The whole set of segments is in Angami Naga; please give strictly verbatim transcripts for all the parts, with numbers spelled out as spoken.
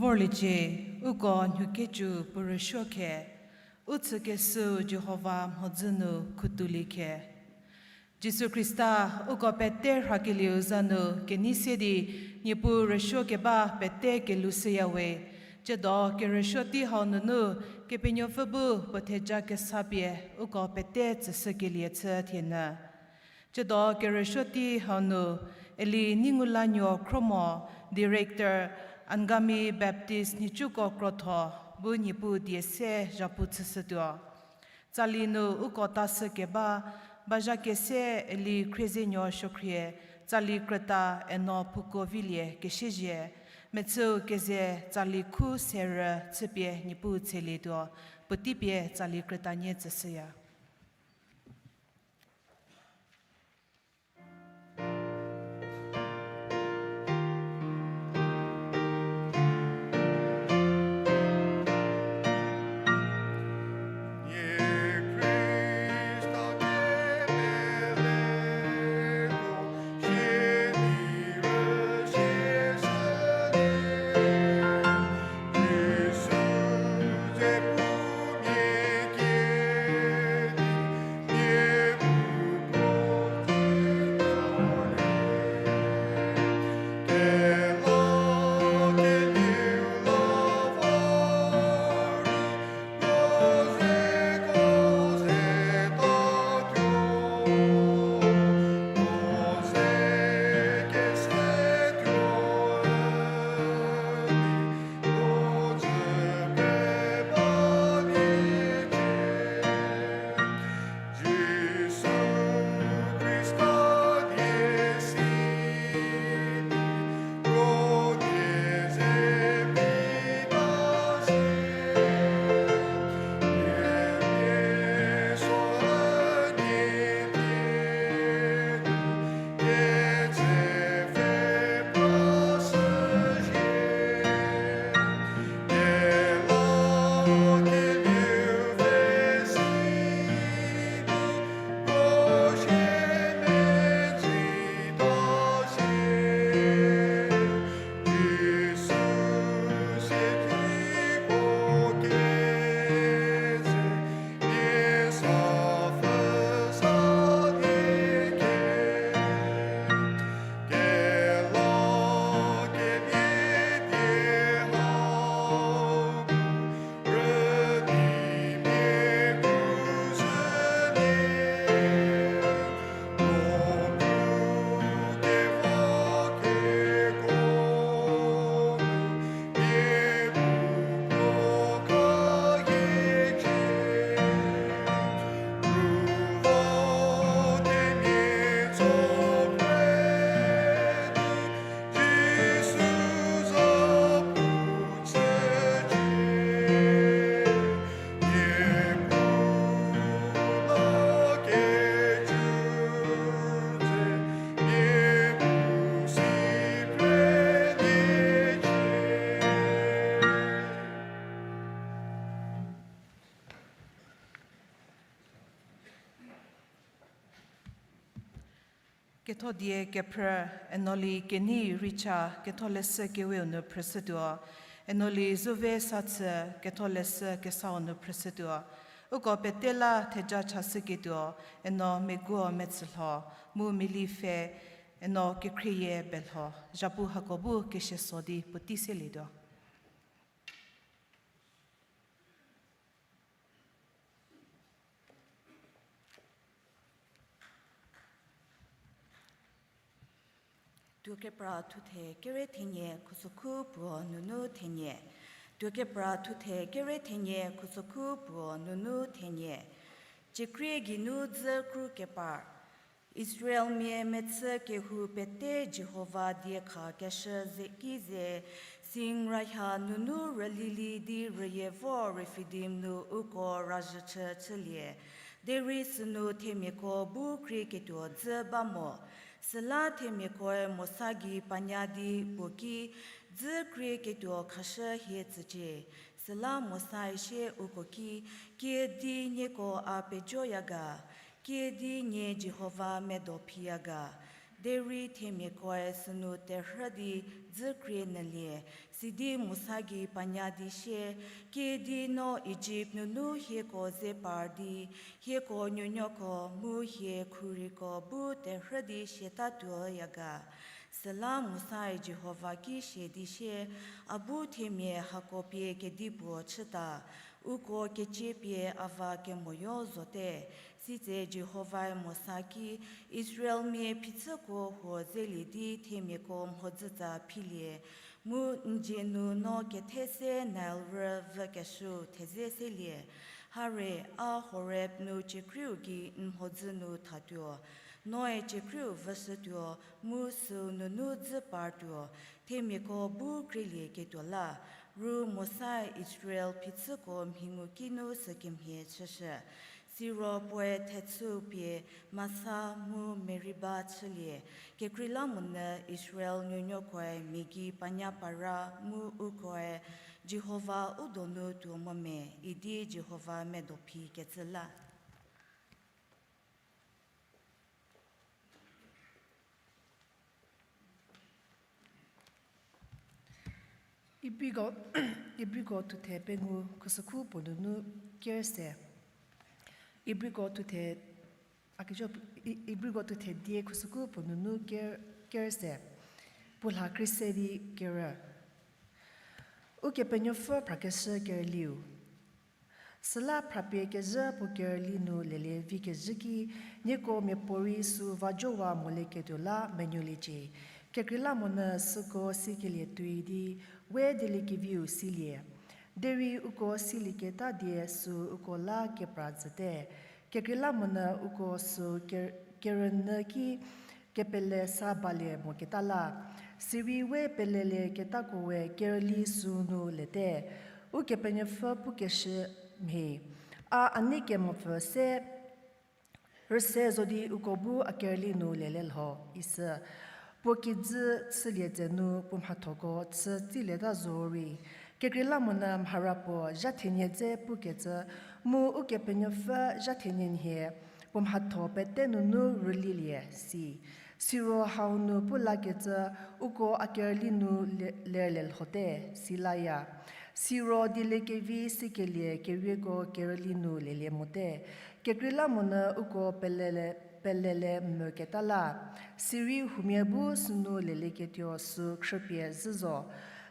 Vorliecie, uko nuokecü puo rüsuo khe, u chükeshüu Jihova mhodzü nu khutoulie khe. Jisu Khrista, uko pete rhakelieu za nu kenei se di, Niepuu rüsuo keba pete kelhoushüya we. Tsiedo kerüsuo tei hau nunu, Kepenuopfü bu puo theja kesa pie, uko pete tsüshükelie chü thienyü. Tsiedo kerüsuo tei hau nu, Eli Neingulanuo Khromo, Director, Angami Baptist Nhicuko Krotho, bu Niepuu die se zhapu chüshütuo. Tsali nu uko tashükeba, bazha kese Eli Khriezenuo Suokhrie, tsali krüta eno phuko vilie kesiezhie, mechüu keze tsali khu serü chüpie Niepuu tselietuo, puotei pie tsali krüta nie tsüshüya. Ketho die kephrü, Enoli Kenei Richa, ketholeshü keweu nu phrüshütuo. Enoli Zuve Sathü, ketholeshü kesau nu phrüshütuo. Uko pete la theja chashüketuo, eno Meguo Metsülho, mu Meli Fe, eno Kekhrieyie Belho, zhapu hako bu kese so di puotei selietuo. Tuokepra thuthe kere thenie khusokhu puo nunu thenie. Tuokepra thuthe kere thenie khusokhu puo nunu thenie. Ciekrie geinu dzü kru kepar. Israelmia mechü kehou pete Jihova diekhakeshü ze ki ze, Sinrayha nunu rülili di rüyie vo Refidim nu uko razhüchü chülie. Derei sünu themiako bu krieketuo dzü ba mo. Süla themiakoe Mosa gei panya di puo ki, dzü krieketuo khashü hie tsücie. Süla Mosae sie uko ki, kiüdi nieko a pejoya ga, kiüdi nie Jihova medo phiya ga. Derei themiakoe sünu terhü di dzü krie nyülie, sidi Mosa gei panya di sie, Kiüdi no Ijipt nunu hieko ze par di, hieko nuonuoko mu hie khuriko bu terhü di siatatuoya ga? Süla Mosae Jihova ki sie di sie, A bu themia hako pie kedipuo chüta, uko kecie pie a va kemoyo zote. Sitse Jihovae Mosa ki, Israelmia phichüko huo zelie di themiako mhodzütsa philie, mu n dzie nu no kethe se Nail rü vükeshüu thedze selie. Hare, a Horeb nu ciekriu gei n mhodzü nu thatuo. Noe ciekriu vüshütuo, mu süu nunu dzü partuo, themiako bu krielieketuo la. Ru Mosae Israel phichüko mhi ngukinu sükemhie chüshü. Siro puoe thechüu pie Masa mu Meriba chülie, kekreilamonyü Israel nuonuokoe mia gei panya para mu ukoe Jihova u donu tuo mo me idi Jihova medo phi kecü la. Ibriko, Ibriko thuthe pengou khusükhu puo nunu ker se. Ibriko thuthe, a kejo, I-, Ibriko thuthe die khusükhu puo nunu ker, ker se. Puo lha kri se di kerü. Ukepenuopfü phrakeshü kerüliu. Süla phrapie kezhü puo kerüli nu lelie vi kezhü ki, nieko miapuorei süu va jowa molieketuo la menuoliecie. Kekreilamonyü süko sikelie tuoi di, we dieliekeviu silie. Derei uko silieketa die süu uko la kepra jüte. Kekreilamonyü uko süu ker-, kerünyü ki kepele sa balie moketa la. Sirei we pelelieketakoe kerüli süu nu liete. Ukepenuopfü pukeshü mhie, A ani kemopfü se rüse zo di uko bu a kerüli nu lielie lho, isü. Puo kijü chülie tsenu puo mhathoko chü tsilieta zorei, kekreilamonyü mhara puo zha thenie dze pukecü, mu Ukepenuopfü zha thenie nhie puo mhatho pete nunu rülilie, si. Siro hau nu pu lakecü, uko a kerüli nu le-, lerlie lhote, si laya. Siro dieliekevi sikelie kerieko kerüli nu lelie mote. Kekreilamonyü uko pelele, pelele moketa la. Sirei huomia bu sünu lelieketuo sü khrüpie zhü zo.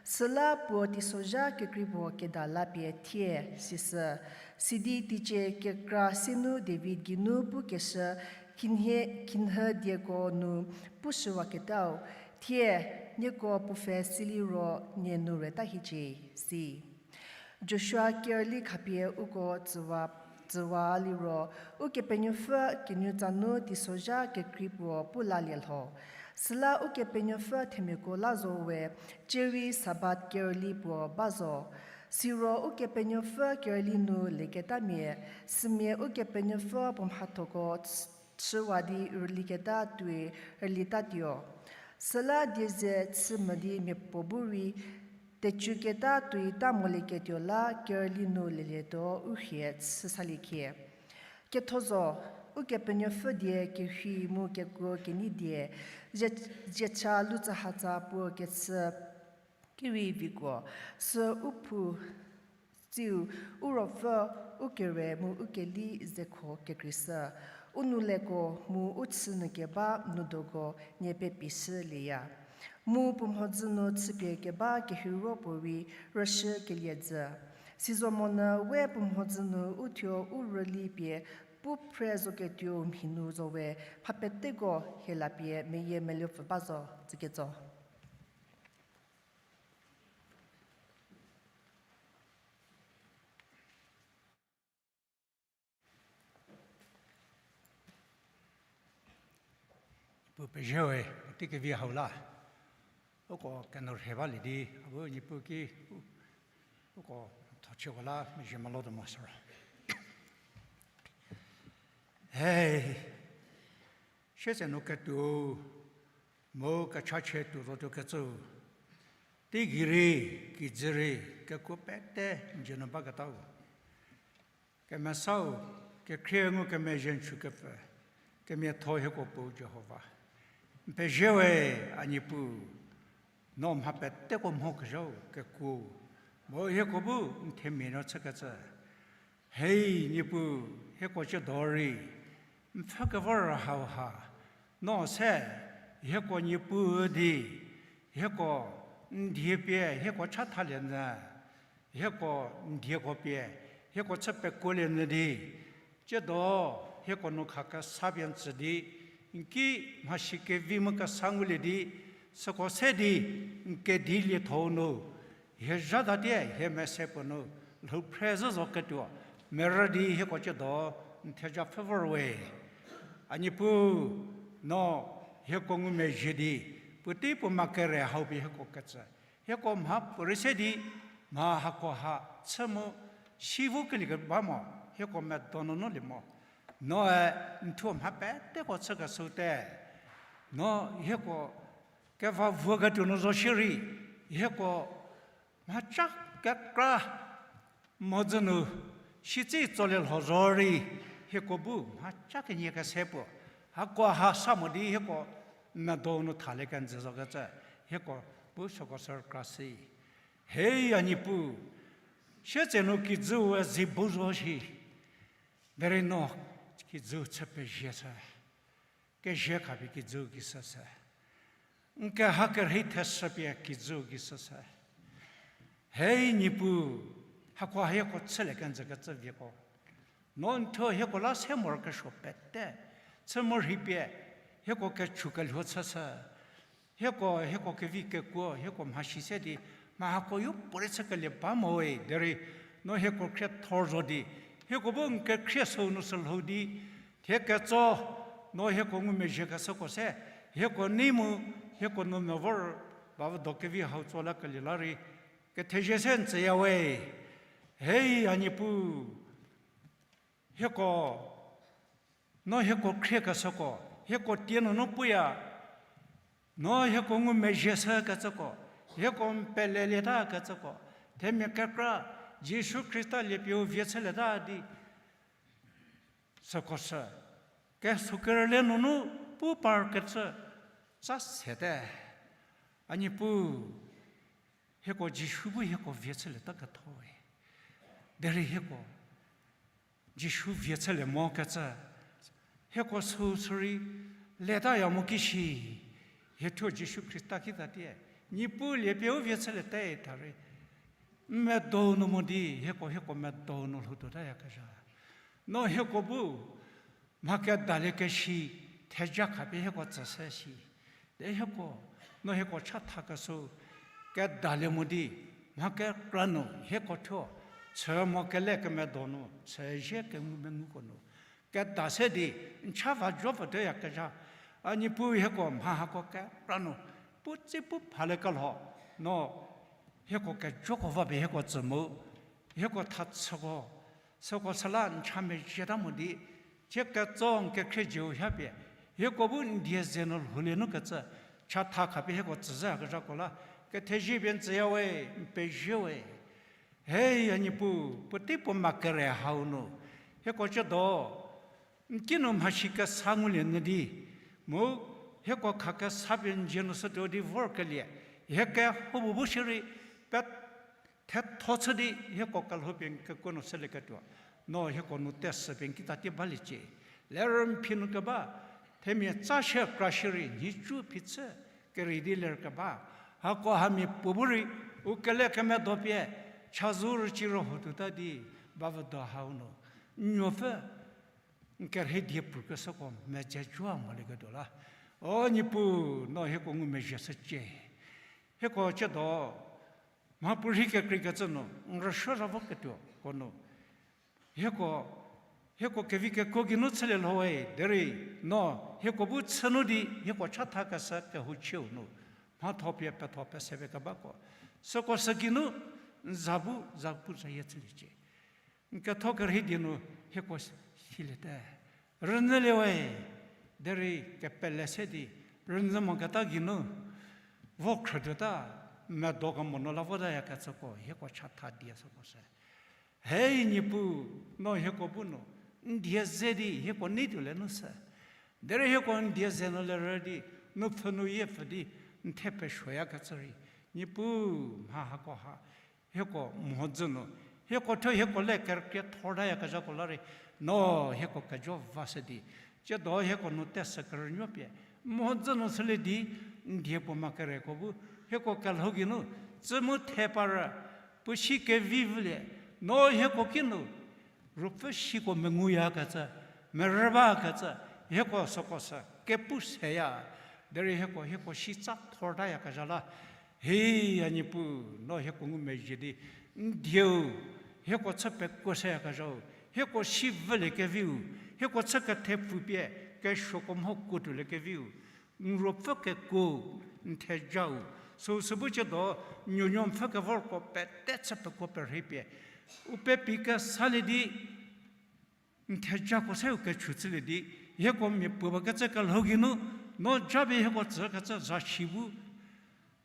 Süla puo teisozha kekrei puo keda lapie thie, sisü. Sidi teicie kekra sinu David geinu pukeshü, khinhie, khinhie dieko nu pushüwaketau, thie, nieko puo pfhe siliro nie nu reta hiecie, si. Joshua kerüli khapie uko tsüwa, tsüwa liro, Ukepenuopfü kinu tsanu teisozha kekrei puo pu lalie lho. Süla Ukepenuopfü themiako la zo we, cierei Sabat kerüli puo ba zo. Siro Ukepenuopfü kerüli nu lieketamia, sümia Ukepenuopfü puo mhathoko chüwa di rüliketa tuoi rülitatuo. Süla die ze chü mo di miapuo bu rei, tecüketa tuoi ta molieketuo la kerüli nu lielietuo u hie chü saliekhie. Ketho zo, Ukepenuopfü die kerhei mu kekuo kenei die, zie-, ziecha lutsahatsa puo kechü kerei vikuo, sü u phou tsiu, u ruopfü, u kere mu u kelei zekho kekreishü, u nouleko mu u chünyü keba noudoko nie pepieshülieya. Mu puo mhodzü nu chüpie keba kehiro puorei rüshükelie jü. Sizomonyü we puo mhodzü nu uthuo u rüli pie pu phre zoketuo mhi nu zo we, mha peteko hie lapie meyiemeluopfü ba zo, tsüketso. Puo pezhie-e, puotei kevi hau la uko keno rhe balie di, a bu Niepuu ki u-, uko thochieko la mezhie melotuo mo süro. Hei, sietsenu ketuo, mu kechachie tuo zotuo kecü, teigei rei, kijü rei, kekuo pete n dzie nu baketau. Kemesau, kekhrie ngukemezhie n chükepfü, kemiatho hieko Puo Jihova. N pezie we, a Niepuu, no mha peteko mho kezhau kekuo, mu hieko bu n themia no chükecü. Hei Niepuu, hieko tsiedo rei n pfhü kevor hauha, no se hieko Niepuu di, hieko n die pie hieko chathalie nyü, hieko n dieko pie hieko chü pekuolie nyü di, tsiedo hieko nu khakesa pie n tsü di, n ki mhasi kevi mu kesa ngulie di, süko se di n kedi lietho-u nu hie zhatatie hie mese puo nu lhou phre zhü zoketuo merü di hieko tsiedo n theja pfhü vor we. A Niepuu, no hieko ngumezhie di, puotei puo ma kere hau pie hieko ketsü, hieko mha puo rei se di, mha hako ha chü mu si vo kelie keba mo, hieko medo nunu lie mo. Noe n thuo mha peteko chükeshüte. No hieko keva vuoketuo nu zo shierei, hieko mhaca kekra mhodzü nu sitse tsolie lho zorei, hieko bu mhaca kenie kese puo, hako ha sa mo di hieko medo nu thalie kenjü zokecü, hieko bu süko sü rükra si. Hei a Niepuu, sietsenu kijüu we zi bu zo shi, derei no kijüu chü pezie shü, kezie khapie kijüu ki süshü, n keha kerhei theshü pie kijüu ki süshü. Hei Niepuu, hako hieko chülie kenjü kecü vieko, no n thuo hieko la se morokesuo pete chü morhei pie, hieko kechu kelhuo chüshü. Hieko, hieko kevi kekuo, hieko mhasi se di, mha hako yopuorei chükelie ba mo we, derei no hieko khriethor zo di, hieko bu n kekhrie süu nu sü lhou di, thie ketso, no hieko ngumezhie keshüko se, hieko nei mu, hieko nu mevor, ba vüdo kevi hau tso lakelie la rei, kethezie se n tsüya we. Hei a Niepuu, hieko, no hieko khriekeshüko, hieko tie nunu puya, no hieko ngumezhie shükecüko, hieko n pelelieta kecüko, themia kekra, Jisu Khrista liepieu vie chülieta di, süko sü, kesukerüle nunu pu parkecü tsa sete. A Niepuu, hieko Jisu bu hieko vie chülieta ketho we. Derei hieko Jisu vie chülie mokecü, hieko süu sürei letaya mo kishi, hie thuo Jisu Khrista ki tatie, Niepuu liepieu vie chüliete tarei, n medo nu mo di hieko, hieko medo nu lhoutuotayakezha. No hieko bu mha kedaliekeshi, theja khapie hieko tsüshü shi. De hieko, no hieko chathakeshü kedalie mo di, mha kekra nu hieko thuo chü mo kele kemedo nu chüzie kengu menguko nu keda se di, n cha va jo pfüteyakezha. A Niepuu hieko mha hako kekra nu pu tsi pu phaliekelho, no hieko kejoko va pie hieko tsü mu, hieko thachüko, süko süla n cha mezhieta mo di, thie ketso n kekhrie zieu ha pie, hieko bu n die ze nu lhoulie nu kecü, chatha khapie hieko tsüzhüyakezhako la, kethezie pie n tsüya we, n pezie we. Hei a Niepuu, puotei puo ma kere hau nu, hieko tsiedo n ki nu mhasi kesa ngulie nyü di, mu hieko khakesa pie n zie nu sütuo di vorkelie, hie kehoupuo bu shierei, pe thetho chü di hieko kelhou pie n kekuo nu sülieketuo, no hieko nu tesü pie n kita tie baliecie. Lerü n phi nu keba, themia tsa shie kra shierei nhicu phichü kerei di lerkeba, hako hamia puo bu rei u kele kemedo pie chazou rüci rüho tuota di, ba vüdo hau nu n nuopfü n kerhei die prukeshüko mezhie joa molieketuo la, o Niepuu, no hieko ngumezhie shücie. Hieko tsiedo mha puorhi kekreikecü nu n rüsuo zha voketuoko nu, hieko, hieko kevi kekuo geinu chülie lho we, derei no hieko bu chü nu di hieko chathakeshü kehouchieu nu mhatho pie petho pese pie kebako, süko sü geinu n za bu za pu zayie chüliecie. N ketho kerhei die nu hieko siliete. Rünyülie we, derei kepele se di rünyü moketa geinu vo khrütuota, medo kemo nu la votayakecüko hieko chatha die süko sü. Hei Niepuu, no hieko bu nu n die ze di hieko nei tuolie nu sü, derei hieko n die ze nu lerü di nu pfhü nu yie pfü di n the pesuoyakecü rei, Niepuu, mha hako ha, hieko mhodzü nu, hieko thuo hieko le kerükrie thor tayakezhakola rei, no hieko kejo vashü di, tsiedo hieko nu teshü kerünuo pie, mhodzü nu shülie di, n die puo ma kereko bu, hieko kelhou geinu, tsü mu the para, puo si kevi vülie, no hieko kinu, ruopfü siko menguyakecü, merü bakecü, hieko süko sü kepu seya, derei hieko, hieko si tsa thor tayakezha la, he, a Niepuu, no hieko ngumezhie di, n dieu, hieko chü pekuo seyakezhau, hieko si vüliekeviu, hieko chü kethepfü pie, kesuoko mho kuotuoliekeviu, n ruopfü kekuo, n thejau, süu sü bu tsiedo, nuonuo n pfhü kevorko pete chü pekuo perhei pie, u pepi kesalie di, n thejako seu kechü chülie di, hieko mia puo bakecü kelhou geinu, no japie hieko tsükecü zasi bu,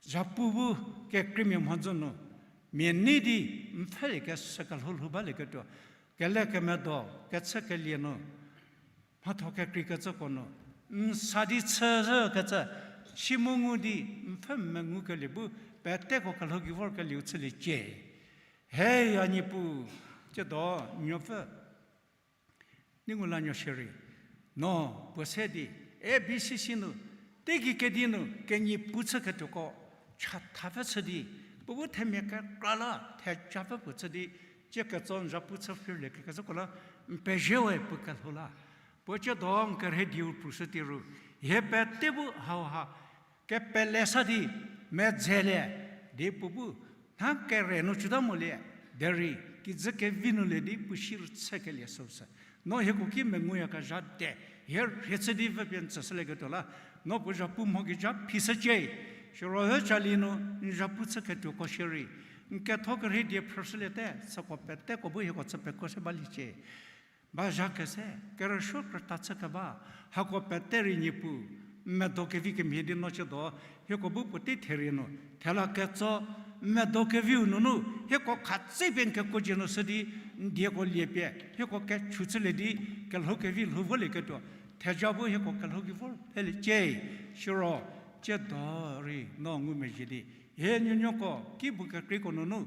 zapu bu, kekreimia mhodzü nu, mia nei di, n pfhülie kesü kelhou lhou balieketuo, kele kemedo, kechükelie nu, mhatho kekreikecüko nu, n sa di chüzhükecü, si mu ngu di, n pfhü mengukelie bu, peteko kelhou ki vorkelieu chüliecie. He, a Niepuu, tsiedo, nuopfü, Ningulanuo shierei, no, puo se di, A B C C nu, teigei kedi nu, kenyi pu chüketuoko, chathapfü chü di, puo bu themia kekra la, thejapfü puo chü di, tsie ketso n zapu chü phirlie kekecüko la, n pezhie we puo kelhou la. Puo tsiedo n kerhei dieu prushü tiru, hie pete bu hauha, kepele sa di, medzelie, di puo bu, nha kere nu cüta molie, derei, kijü kevi nu lie di puo si rüchükelie süu sü. No hieko ki menguyakezha de, hie rhie chü di vüpie n tsüshülieketuo la, no puo zapu mho kija phishücie, siro hie cali nu n zapu chüketuoko shierei, n ketho kerhei die phrüshüliete, süko peteko bu hieko chü pekuo se baliecie. Ba zha kese, kerüsuo krüta chü keba, hako pete rei Niepuu, n medo kevi kemhie di no chüdo, hieko bu puotei therie nu, thela ketso, n medo keviu nunu, hieko khatse pie n kekuo dzie nu shü di, n dieko lie pie, hieko kechü chülie di, kelhou kevi lhou volieketuo, theja bu hieko kelhou ki vor pheliecie, siro, tsiedo rei no ngumezhie di, hie nuonuoko, ki bu kekreiko nunu,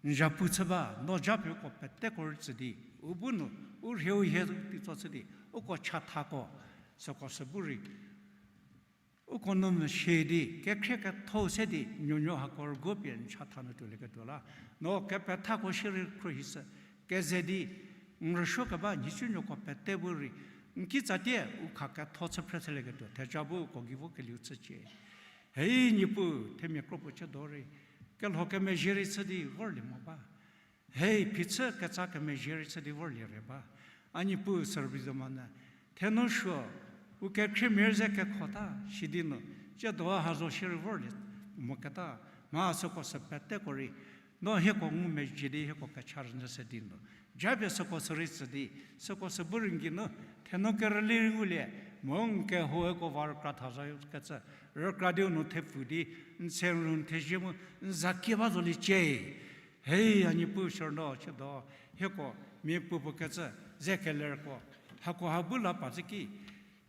n zapu chü ba, no japie uko peteko rütsü di, u bu nu, u rhieu hie di tso chü di, uko chathako, süko sü bu rei, uko nu mvüshie di, kekhrie ketho se di, nuonuo hako rüguo pie n chatha nu tuolieketuo la, no kepethako shierei khruohishü, keze di, n rüsuo keba nhicunuoko pete bu rei, n kitsatie u kha ketho chü phre chülieketuo, theja bu uko gei vokelieu chücie. Hei Niepuu, themia kro puo chüdo rei, kelho kemezhie rei chü di vorlie mo ba. Hei phichü ketsa kemezhie rei chü di vorlie re ba. A Niepuu serbi zo monyü, thenou suo, u kekhriemia rei ze kekhota, sidi nu, tsiedo ha zo shierei vorlie moketa, mha süko sü peteko rei, no hieko ngumezhie di hieko kecha rünyü se di nu. Japie süko sü rei tsü di, süko sü bu rei n gei nu, thenou kerüli rei ngulie, mu n kehouko va rükra tha zo kecü, rükra diu nu thepfu di, n se n ru n thezie mu, n za kie ba zoliecie. Hei, a Niepuu sürüno chüdo, hieko, mia puopuo kecü, ze kelerko, hako ha bu la pa zhü ki,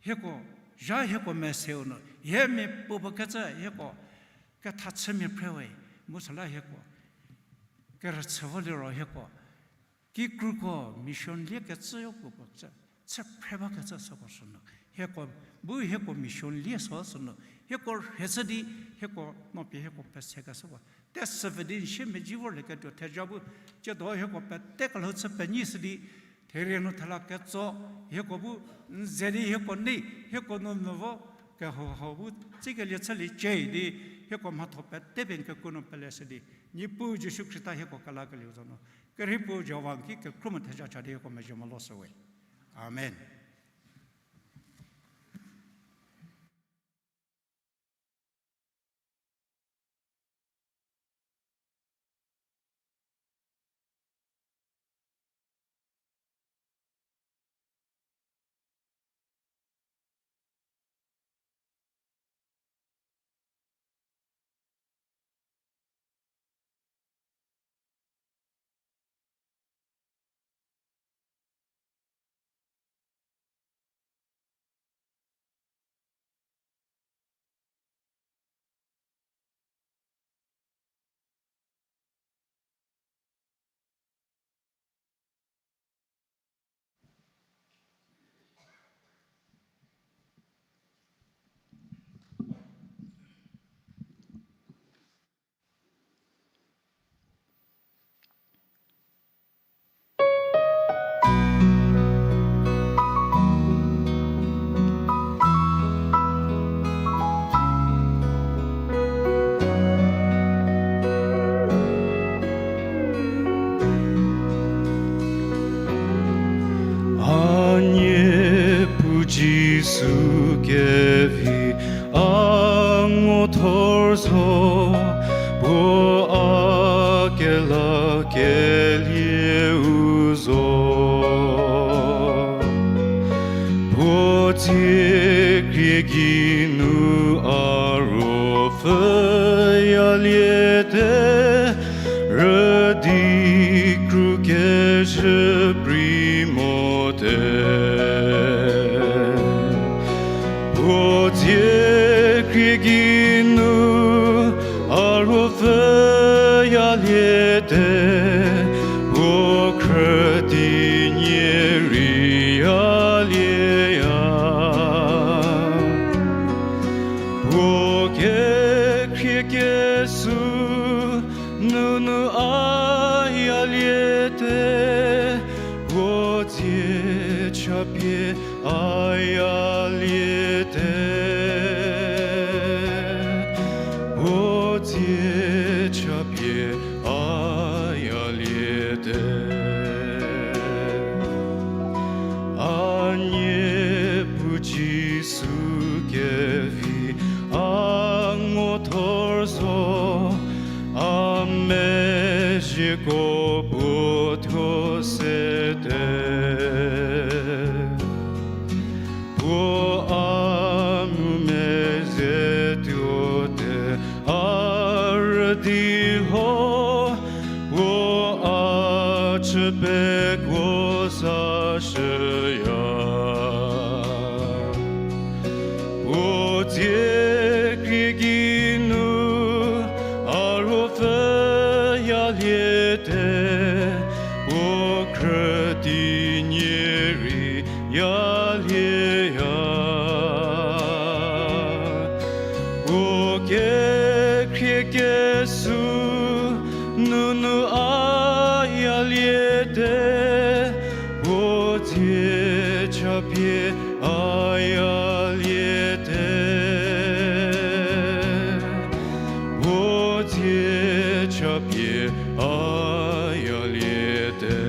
hieko, zha hieko meseu nu, hie mia puopuo kecü, hieko, ketha chümia phre we, mu süla hieko, kerüchü vo liro hieko, kikruko mission lie kecüyo puopuo chü, chü phre bakecü süko sünu. Hieko, bu hieko mission lie so sünu. Hieko rhie chü di, hieko no pie hieko pesekeshüko. Tesüpfü di n sie medzi vorlieketuo theja bu, tsiedo hieko pete kelhou chü penyishü di, therie nu thela ketso, hieko bu, n ze di hieko nei, hieko nu nu vo, kehouhau bu, tsikelie chüliecie di, hieko mhatho pete pie n kekuo nu peleshü di, Niepuu Jisu Khrista hieko kelakelieu zo nu. Kerhei puo Jihova n ki kekhruohi mu theja cha di hieko mezhie molo shü we. Amen. Jisu kevi a ngu thor zo, puo a kelakelieu zo. Puo tsie krie geinu a ruopfüyaliete, rüdi kru kezhü prei mote. Puo tsie krie geinu a ruopfüyaliete, puo khrüdi nie rei yalieya. Puo kekhrie kesu nunu a yaliete, puo dzie chapie a yaliete, puo dzie chapie a yaliete. A Niepuu Jisu kevi a ngu thor zo, a mezhieko puo thuo sete. Puo a ngumezhie tuote, a rüdi ho, puo a chü pekuo sashüya. Puo tsie krie geinu a ruopfüyaliete, puo khrüdi nie rei yalieya. Puo kekhrie kesu nunu a yaliete, puo dzie chapie a yaliete, puo dzie chapie a yaliete.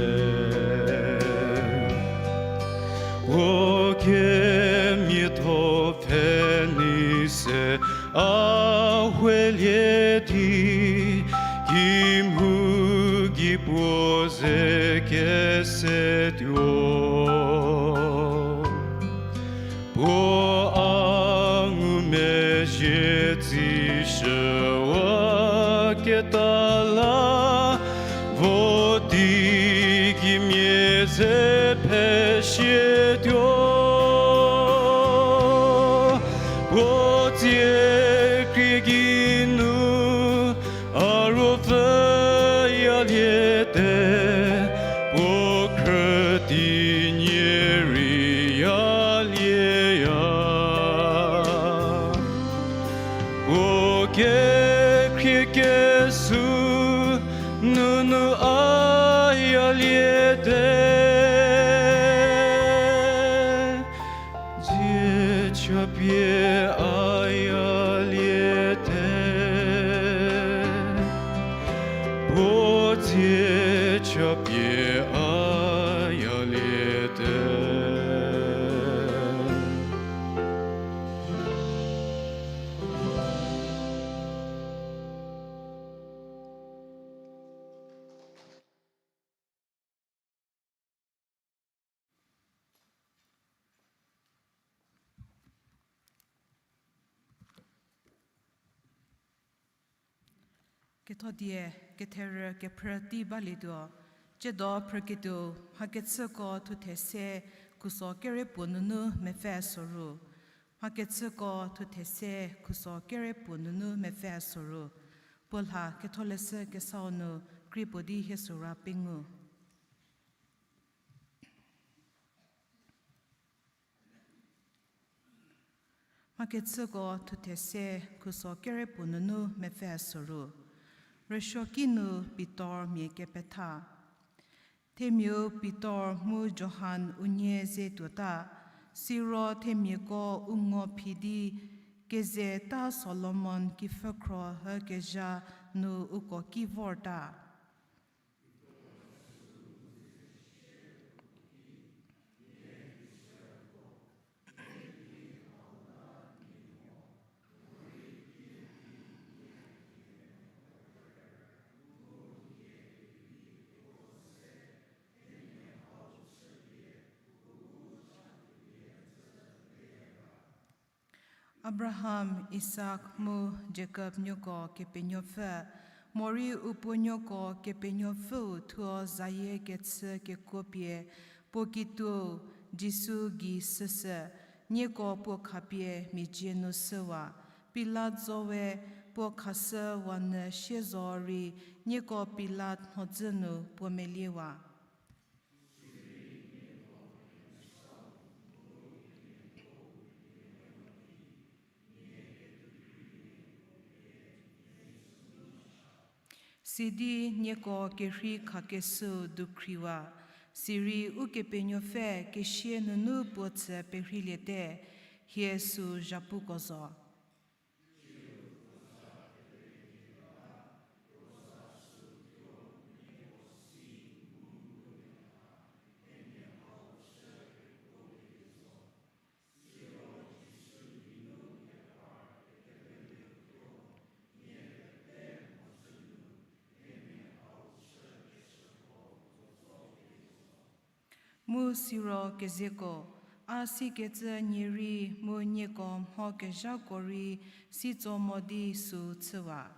Puo kemiatho pfhe nei se a huelie di, kimhu gei puo ze kesetuo. Puo a ngumezhie tsishüwa keta la, vo di kimia ze pheshietuo. Puo tsie krie geinu a ruopfüyaliete, puo khrüdi nie rei yalieya. Puo kekhrie kesu nunu a yaliete, dzie chapie a yaliete, puo dzie chapie a yaliete. Kethodie ketherü kephrü tei balietuo, ciedo phrüketuo, Mhakechüko thuthe se khuso kerepuo nunu mepfü soru. Mhakechüko thuthe se khuso kerepuo nunu mepfü soru. Puo lha ketholeshü kesau nu krie puo di hie sora pengou. Mhakechüko thuthe se khuso kerepuo nunu mepfü soru. Rüsuoki nu Pitor mia kepetha. Themiau Pitor mu Johan unie ze tuota, siro themiako u ngo phi di, keze ta Solomon kipfhükhro hükezha nu uko ki vorta. Abraham, Isak mu Jakob nuoko Kepenuopfü, morei u puonuoko Kepenuopfüu thuo zayie kechü kekuo pie puo kituou Jisu gei süshü, nieko puo khapie mia dzie nu shüwa. Pilat zowe puo khashü wanyü sie zorei, nieko Pilat mhodzü nu puo meliewa. Sidi nieko kerhei khakeshüu dukhriwa, sirei Ukepenuopfü kesia nunu puo tsü perheiliete, hie süu zhapuko zo. Mu siro kezeko, a sikecü nie rei mu nieko mho kezhako rei sitso mo di süu chüwa.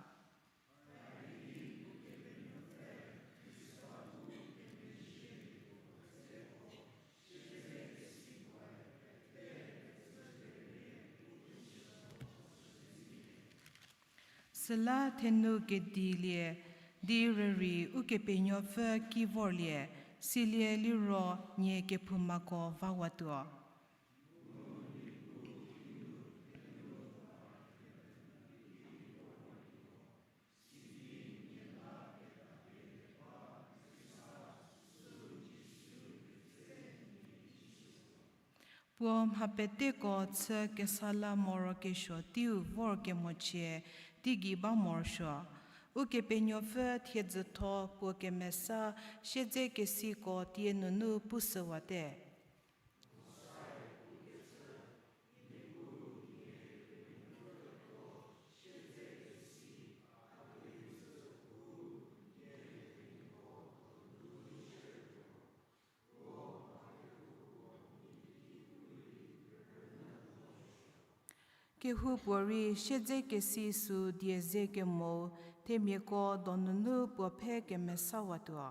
Süla thenu kedilie di rürei Ukepenuopfü ki vorlie, silie liro nie kephoumako vawatuo. Puo mha peteko chü kesa la morokesuo teiu vor kemochie teigei ba morosuo. Ukepenuopfü thiedzütho puo kemesa siedzekesiko tie nunu pushüwate. Kehoupuorei siedzekesi süu die ze kemo, themiako donunu puo phe kemesawatuo.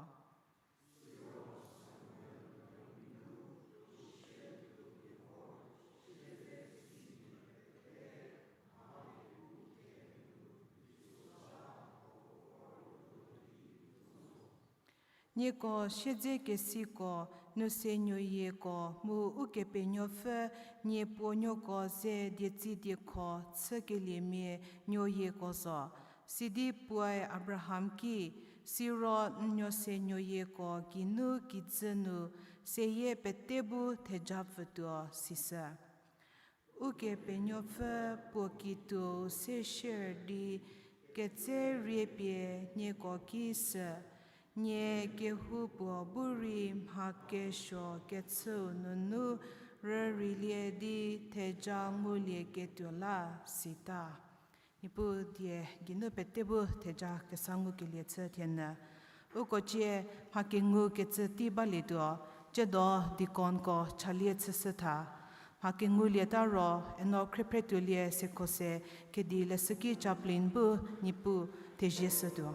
Nieko siedzekesiko, nu se nuoyieko mu Ukepenuopfü nie puonuoko ze dietsi diekho chükeliemia nuoyieko zo. Sidi puoe Abraham ki, siro n nuo se nuoyieko geinu kijü nu seyie pete bu theja pfütuo, sisü. Ukepenuopfü puo kituou se sier di ketse riepie nieko ki sü, nie kehoupuo bu rei mha kesuo kechüu nunu rüreilie di theja ngulieketuo la, sita. Niepuu die geinu pete bu theja kesa ngukelie chü thienyü. Uko cie mha kengu kecü tei balietuo, ciedo deaconko chalie chüshü tha. Mha kengulieta ro, eno khriephrütuolie sekose kedi leshüki chaplain bu Niepuu thezie shütuo.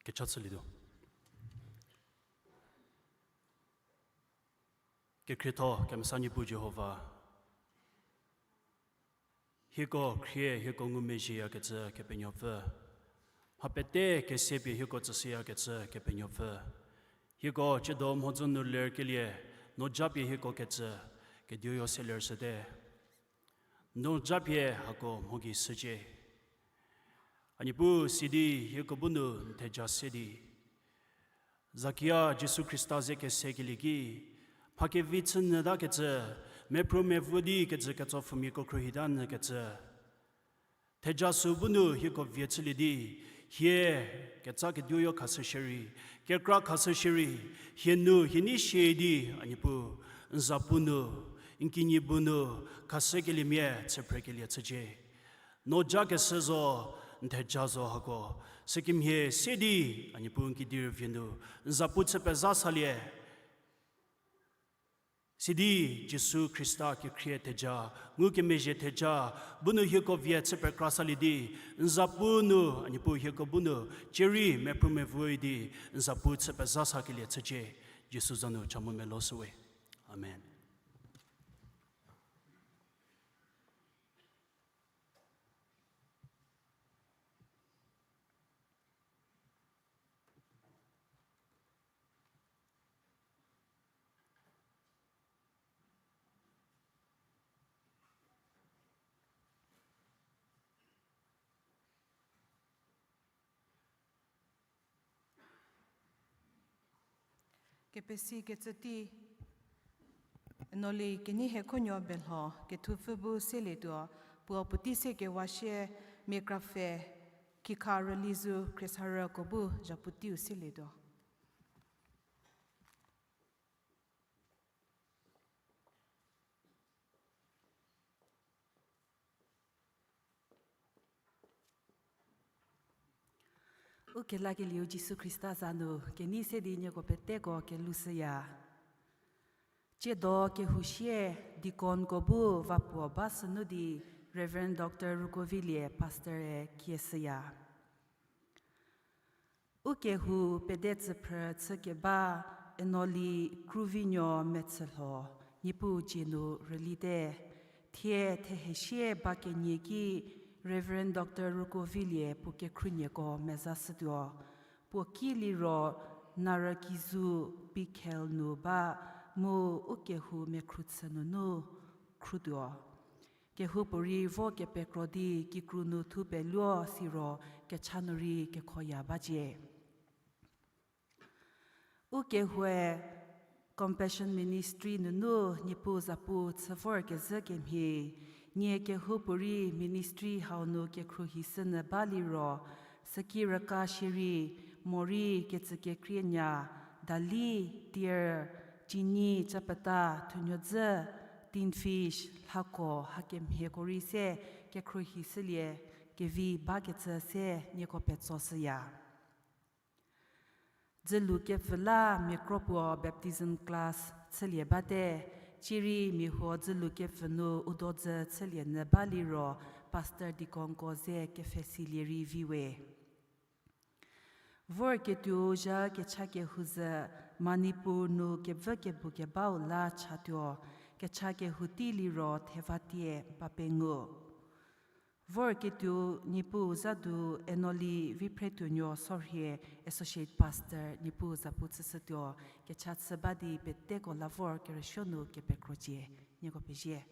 Kecha chülietuo. Kekhrietho kemesa Niepuu Jihova, hieko khrie, hieko ngumezhieyakecü Kepenuopfü, mha pete kese pie hieko tsüshüyakecü Kepenuopfü, hieko tsiedo mhodzü nu lerkelie, no japie hieko kecü, kediu yo se lershüte. No japie hako mho gei shücie. A Niepuu, sidi hieko bu nu n theja se di, Zakia Jisu Khrista ze kesekelie ki, mha kevi chü nyütakecü, mephru mevu di kejü ketso pfhümiako khruohita nyükecü, theja sü bu nu hieko vie chülie di, hie ketsa kediu yo khashü shierei, kekra khashü shierei, hie nu hie nei shie di, a Niepuu, n zapu nu, n kinyi bu nu, khashükeliemia chüphrekelie chücie. No jakeshü zo, n theja zo hako, sükemhie se di, a Niepuu n kidi rüvie nu, n zapu chü pezha salie. Sidi Jisu Khrista kekhrie theja, ngukemezhie theja, bu nu hieko vie chü pekra salie di, n zapu nu, a Niepuu hieko bu nu, cierei mephru mevu di, n zapu chü pezha sakelie chücie, Jisu za nu cha mu meloshüwe. Amen. Kepesi kecü tei, Enoli Keneihiekhonuo Belho, kethupfü bu selietuo, puo puotei se kewa shie, mia krapfhe, kikha rüli zu khriesarüko bu zhapu teiu selietuo. Ukelakelieu Jisu Khrista za nu kenei se di nieko peteko kelushüya. Tsiedo kehou sie deaconko bu va puo ba sünu di Reverend Doctor Rukovilie pastor-e kieshüya. Ukehou pede tsüphrü chükeba Enoli Kruvinuo Metsülho, Niepuu dzie nu rülite. Thie thehesie ba kenie ki Reverend Doctor Rukovilie puo kekhruohieko mezashütuo. Puo ki liro Narükizu Pikhel nu ba mu ukehou mekhruchü nunu khruohituo. Kehoupuorei vo kepekro di kikru nu thu peluo siro kecha nu rei kekhoya bacie. Ukehoue Compassion Ministry nunu Niepuu zapu chü vorkezhü kemhie, nie kehoupuorei ministry hau nu kekhruohishünyü ba liro, süki rüka shierei, morei kecükekrienya, dali, tier, cini, chapeta, thunuodzü, tin fish, lhako, hakemhieko rei se kekhruohishülie kevi bakecü se nieko petsoshüya. Dzülu kepfü la mia kro puo baptism class chülie bate, cierei mia huo dzülu kepfü nu u dodzü chülie nyü ba liro pastor deaconko ze kepfhesilie rei viwe. Vorketuo zha kecha kehou zhü Manipur nu kevü kebu kebau la chatuo, kecha kehou tei liro Thevatie ba pengou. Vorketuo Niepuu za du Enoli Viphretuonuo Sorhie Associate Pastor Niepuu zapu chüshütuo, kecha chü ba di peteko la vor kerüsuo nu kepekrocie, nieko pezie.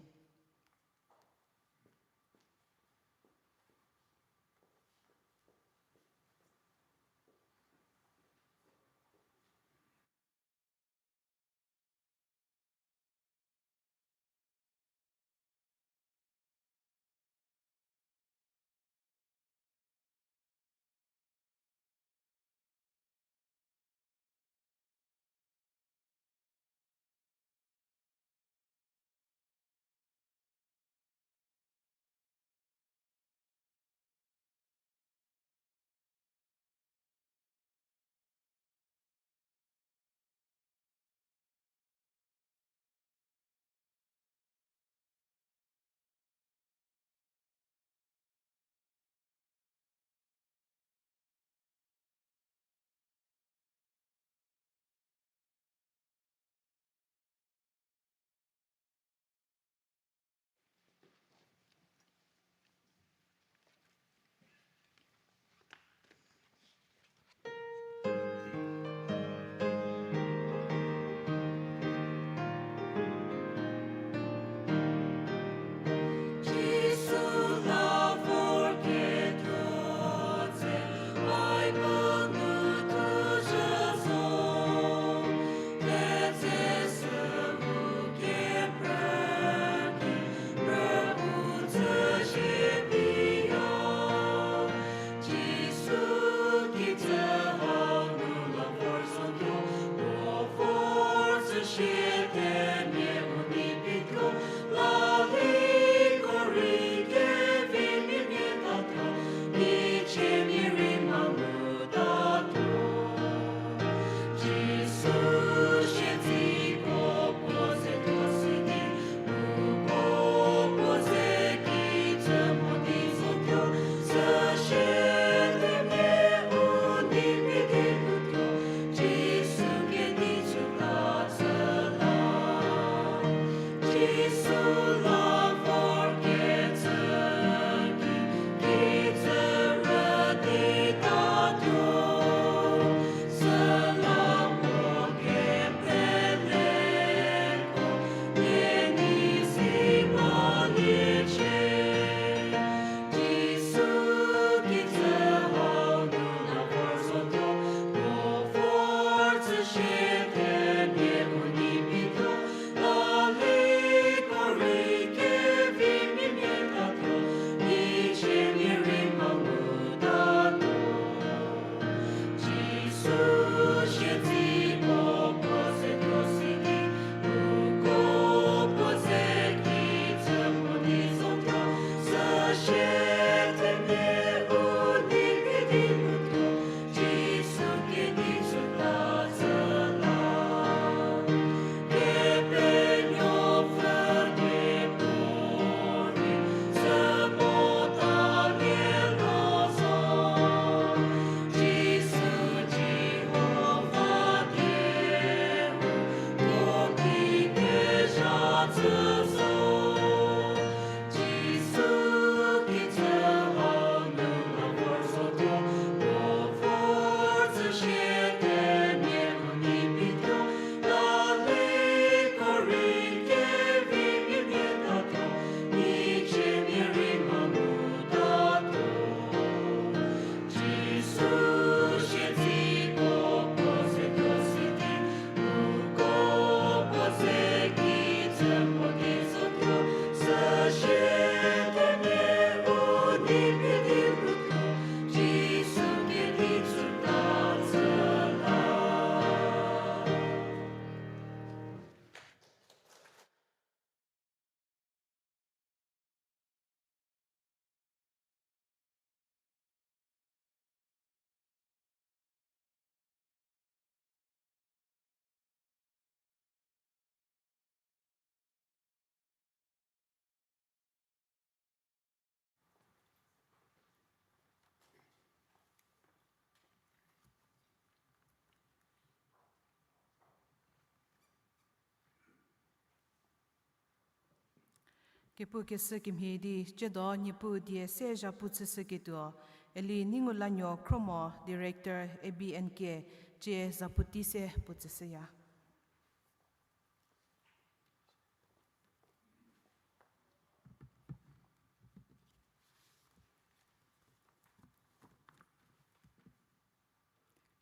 Kepu keshü kemhie di, tsiedo Niepuu die se zhapu chüshüketuo, Eli Ningulanuo Khromo, Director, A B N K, cie zhapu tei se puo tsüshüya.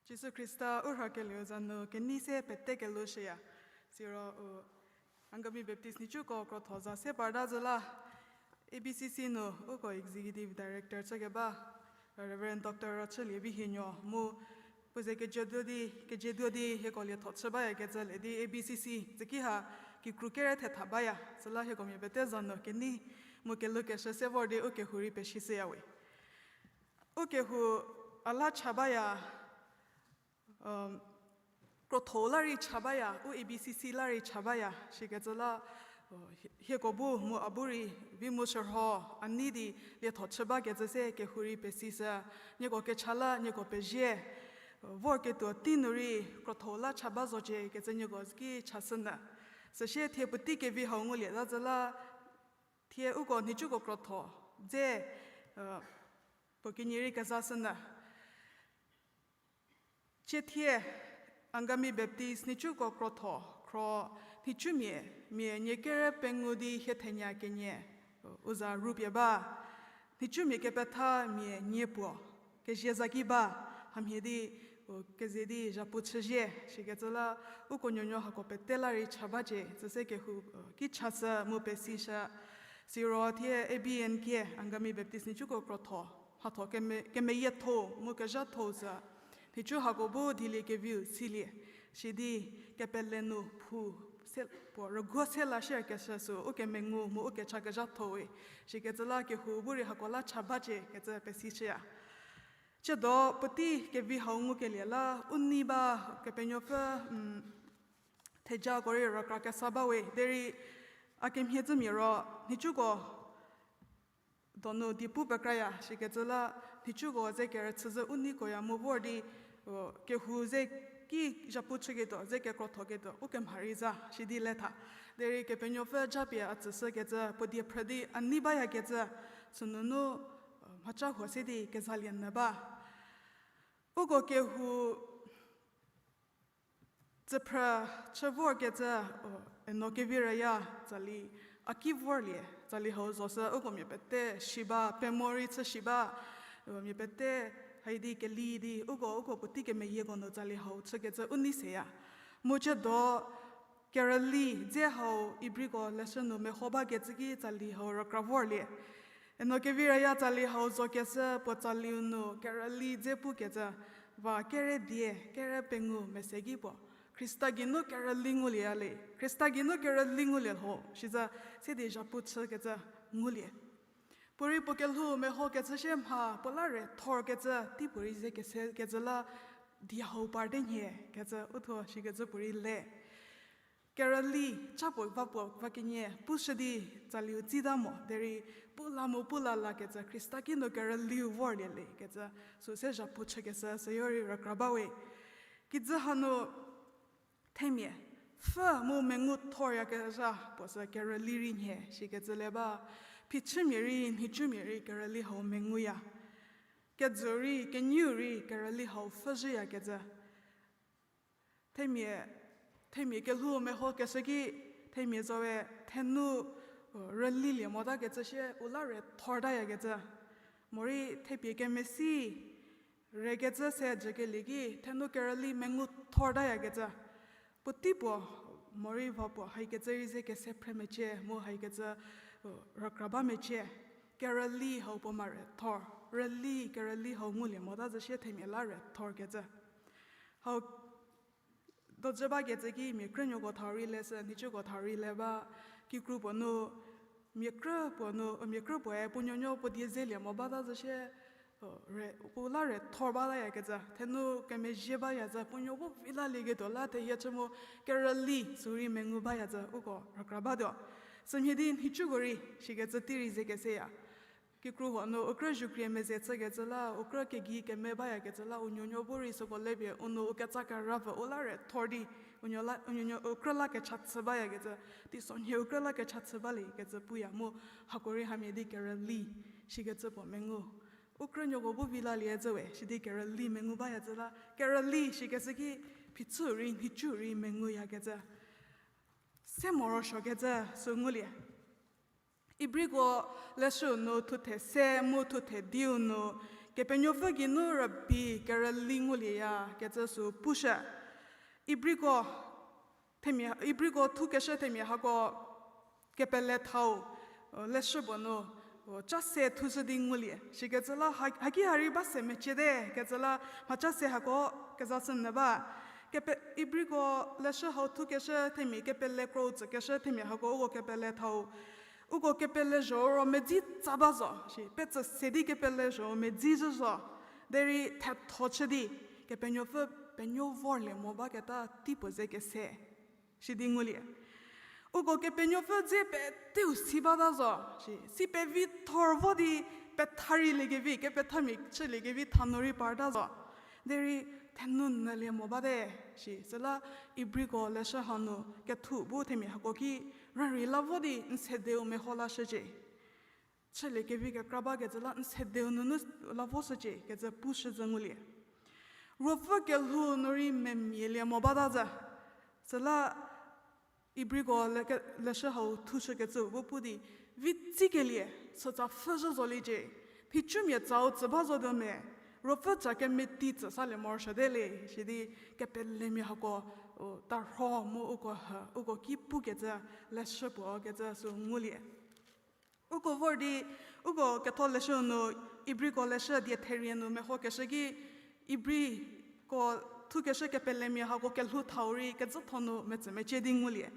Jisu Khrista u rhakelieu za nu kenei se pete kelushüya. Siro u Angami Baptist nhicuko krotho za se parta zhü la, A B C C nu uko Executive Director chükeba Reverend Doctor Rachülie Vihienuo mu puo ze kejieduo di, kejieduo di hieko lietho chü bayakecü le di A B C C züki ha kikru kere thetha baya, süla hieko mia pete za nu kenei mu kelukeshü se vor di u kehou rei pesishüyawe. U kehou a la cha baya, krotho la rei cha baya, u A B C C la rei cha baya, shikecü la, hie-, hieko bu mu a bu rei vi mu shürho a nei di lietho chü bakecü se kehou rei pesishü, nieko kecha la nieko pezie, vorketuo tei nu rei krotho la cha ba zocie kecü nieko ki chashünyü. Süsie thie puotei kevi hau ngulie ta zhü la, thie uko nhicuko krotho dze puo kenie rei kezashünyü. Cie thie Angami Baptist nhicuko krotho khro nhicumia, mia nie kere pengou di hie thenya kenie u za rupie ba. Nhicumia kepetha mia nie puo kezie zaki ba, hamhie di u keze di zhapu chüzie, shikecü la uko nuonuo hako pete la rei cha bacie, süse kehou ki chashü mu pesishü. Siro thie A B N K, Angami Baptist nhicuko krotho mhatho keme-, kemeyietho mu kezhatho sü nhicu hako bu dieliekeviu silie, sidi kepele nu phu se puo rüguo se la shierkeshü sü u kemengu mu u kecha kezhatho-e, shikecü la kehou bu rei hako la cha bacie kecü pesishüya. Tsiedo puotei kevi hau ngukelie la u nei ba Kepenuopfü thejako rei rükra kesa bawe, derei a kemhie zhümia ro nhicuko donu diepu pekraya, shikecü la nhicuko ze kerüchü zhü u neikoya mu vor di kehou ze ki zhapu chüketuo, ze kekrothoketuo u kemha rei za sidi le tha. Derei Kepenuopfü japie a tsüshükecü puo die phrü di a nei bayakecü, sünunu mhaca huo se di kezalie nyü ba. Uko kehou tsüphrü chü vorkecü, Eno Keviraya tsali a ki vorlie, tsali hau zo sü uko mia pete shi ba, pemo rei chü shi ba, mia pete haidi keli di uko, uko puotei kemeyieko nu tsali hau chükecü u nei seya. Mu tsiedo kerüli dze hau Ibriko leshü nu meho bakecü ki tsali hau rükra vorlie. Eno Keviraya tsali hau zokeshü puo tsaliu nu kerüli dze pukecü, va kere die, kere pengou mese ki puo Khrista geinu kerüli ngulieya le, Khrista geinu kerüli ngulie lho, sizü se di zhapu chükecü ngulie. Puorei puo kelhou mehokecü shie mha puo la re thorkecü tei puorei ze kesekecü la die hau parte nhie kecü uthuo shikecü puorei le. Kerüli, ca puo va puo va kenie pushü di tsaliu tsita mo, derei pu la mu pu la lakecü Khrista kinu kerüliu vorlie le kecü, sü se zhapu chükeshü süyo rei rükra bawe. Kijü hanu themia, pfhü mu mengu thoryakezha puo sü kerüli rei nhie shikecü le ba, phichümia rei, nhicumia rei kerüli hau menguya. Kejü rei, kenieu rei kerüli hau pfhüzhüyakecü. Themia, themia kelhou mehokeshü ki, themia zowe thenu rülilie motakecü shie u la re thortayakecü. Morei thepie kemesi rekecü se jükelie ki thenu kerüli mengu thortayakecü. Puotei puo morei va puo haikecü rei ze kese phre mecie mu haikecü rükra ba mecie. Kerüli hau puo ma re thor, rüli kerüli hau ngulie mota zhü shie themia la re thorkecü. Hau dojü bakecü ki mia krünuoko thau rei le sü nhicuko thau rei le ba, kikru puo nu mia krü puo nu, mia krü puoe puo nuonuo puo die zelie mo bata zhü shie, re, puo la re thor batayakecü, thenu kemezhie baya zhü, puo nuo bu vi lalieketuo la thehie chü mu kerüli sü rei mengu baya zhü uko rükra batuo. Sümhie di nhicuko rei shikecü tei rei ze keseya. Kikru huo nu u krü zhukrie meze chükecü la, u krü kegei keme bayakecü la, u nuonuo bu rei süko lepie u nu u ketsa kerapfü u la re thor di, u nuo la, u nuonuo u krü la kecha chü bayakecü, teisonhie u krü la kecha chü baliekecü puya mu, hako rei hamhie di kerüli shikecü puo mengu. U krünuoko bu vi lalie zhü we, sidi kerüli mengu bayacü la, kerüli shikecü ki phichü rei, nhicu rei menguyakecü. Se morosuokecü sü ngulie. Ibriko leshü nu thuthe se mu thuthe diu nu, Kepenuopfü geinu rübei kerüli ngulieyakecü sü pushü. Ibriko themia, Ibriko thukeshü themia hako kepele thau, leshü puo nu, ca se thushü di ngulie. Shikecü la ha-, haki ha rei ba se meciete, kecü la mhaca se hako kezashü nyü ba. Kepe-, Ibriko leshü hau thukeshü themia kepele kro tsükeshü themia hako uko kepele thau. Uko kepele zho ro medzi tsa ba zo, shi petsü se di kepele zho medzi zhü zo. Derei thetho chü di, Kepenuopfü penuo vorlie mo baketa tei puo ze kese. Sidi ngulie. Uko Kepenuopfü dze peteu si bata zo, shi si pevithor vo di petha rei liekevi, kepethamia chüliekevi thanu rei parta zo. Derei thenu nyülie mo bate, shi süla Ibriko leshü hanu kethu bu themia hako ki rürei la vo di n sedeu meho lashücie. Chüliekevi kekra bakecü la n sedeu nunu la voshücie kecü pushü zhü ngulie. Ruopfü kelhou nu rei memielie mo bata zhü. Süla Ibriko le-, ke-, leshü hau thushükecü bu pu di, vitsikelie, sütsa pfhüzhü zoliecie, phicumia tsau tsü ba zo tuo me, Ruopfü tsa kemeti tsü salie morosuote le, sidi kepelemia hako, u, tarho mu uko hü, uko ki pukecü, leshü puo kecü sü ngulie. Uko vor di, uko ketholeshü nu, Ibriko leshü die therie nu mehokeshü ki, Ibriko thukeshü kepelemia hako kelhou thau rei kezhütho nu metsümecie di ngulie.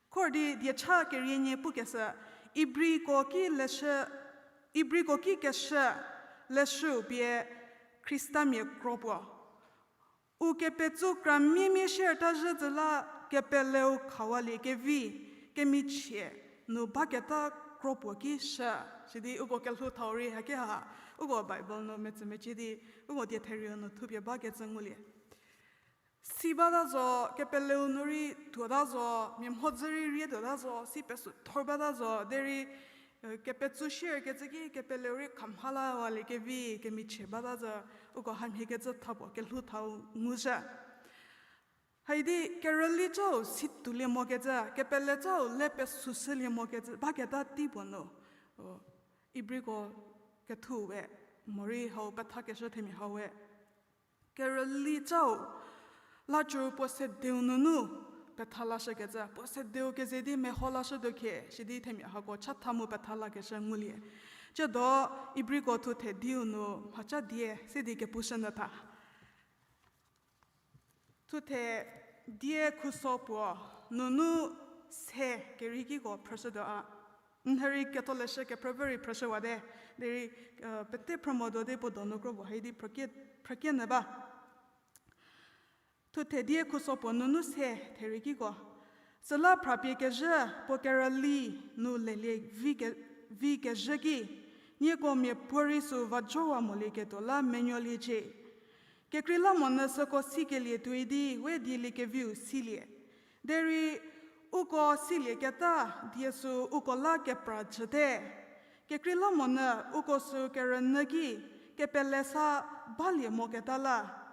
Khor di diecha kerienie pukeshü, Ibriko ki leshü, Ibriko ki keshü leshüu pie Khristamia kro puo. U kepetsou kra miemie shierta zhü zhü la kepeleu khawaliekevi, kemichie nu baketa kro puo ki shü, sidi uko kelhou thau rei haki ha, uko Bible nu metsümecie di, uko die therie nu thupie bakecü ngulie. Si bata zo, kepeleu nu rei tuota zo, mia mhodzü rei rie tuota zo, si pesü thor bata zo, derei, kepetsou shierkecü ki kepeleu rei khamha lawaliekevi, kemichie bata zo, uko hamhiekecü tha puo kelhou thau ngushü. Haidi kerüli cau si tuolie mokecü, kepele cau le pesüshülie mokecü, baketa tei puo nu, Ibriko kethu we, morei hau pethakeshü themia hau we. Kerüli cau, lacü puo sedeu nunu petha lashükecü, puo sedeu keze di meho lashütuo khie, sidi themia hako chatha mu petha lakeshü ngulie. Tsiedo Ibriko thuthe diu nu mhaca die, sidi kepushü nyü tha. Thuthe die khuso puo nunu se keriekiko phrüshütuo a. N rei ketholeshü kephrüpfü rei phrüshüwate, derei, pete phrü motuo di puo donu kro puo haidi phrükie, phrükie nyü ba. Thuthe die khuso puo nunu se theriekiko. Süla phrapie kezhü puo kerüli nu lelie vi ke-, vi kezhü ki, nieko miapuorei sü vajowa molieketuo la menuoliecie. Kekreilamonyü süko sikelie tuoi di we dieliekeviu silie. Derei uko silieketa die sü uko la kepra jüte. Kekreilamonyü uko sü kerünyü ki kepele sa balie moketa la.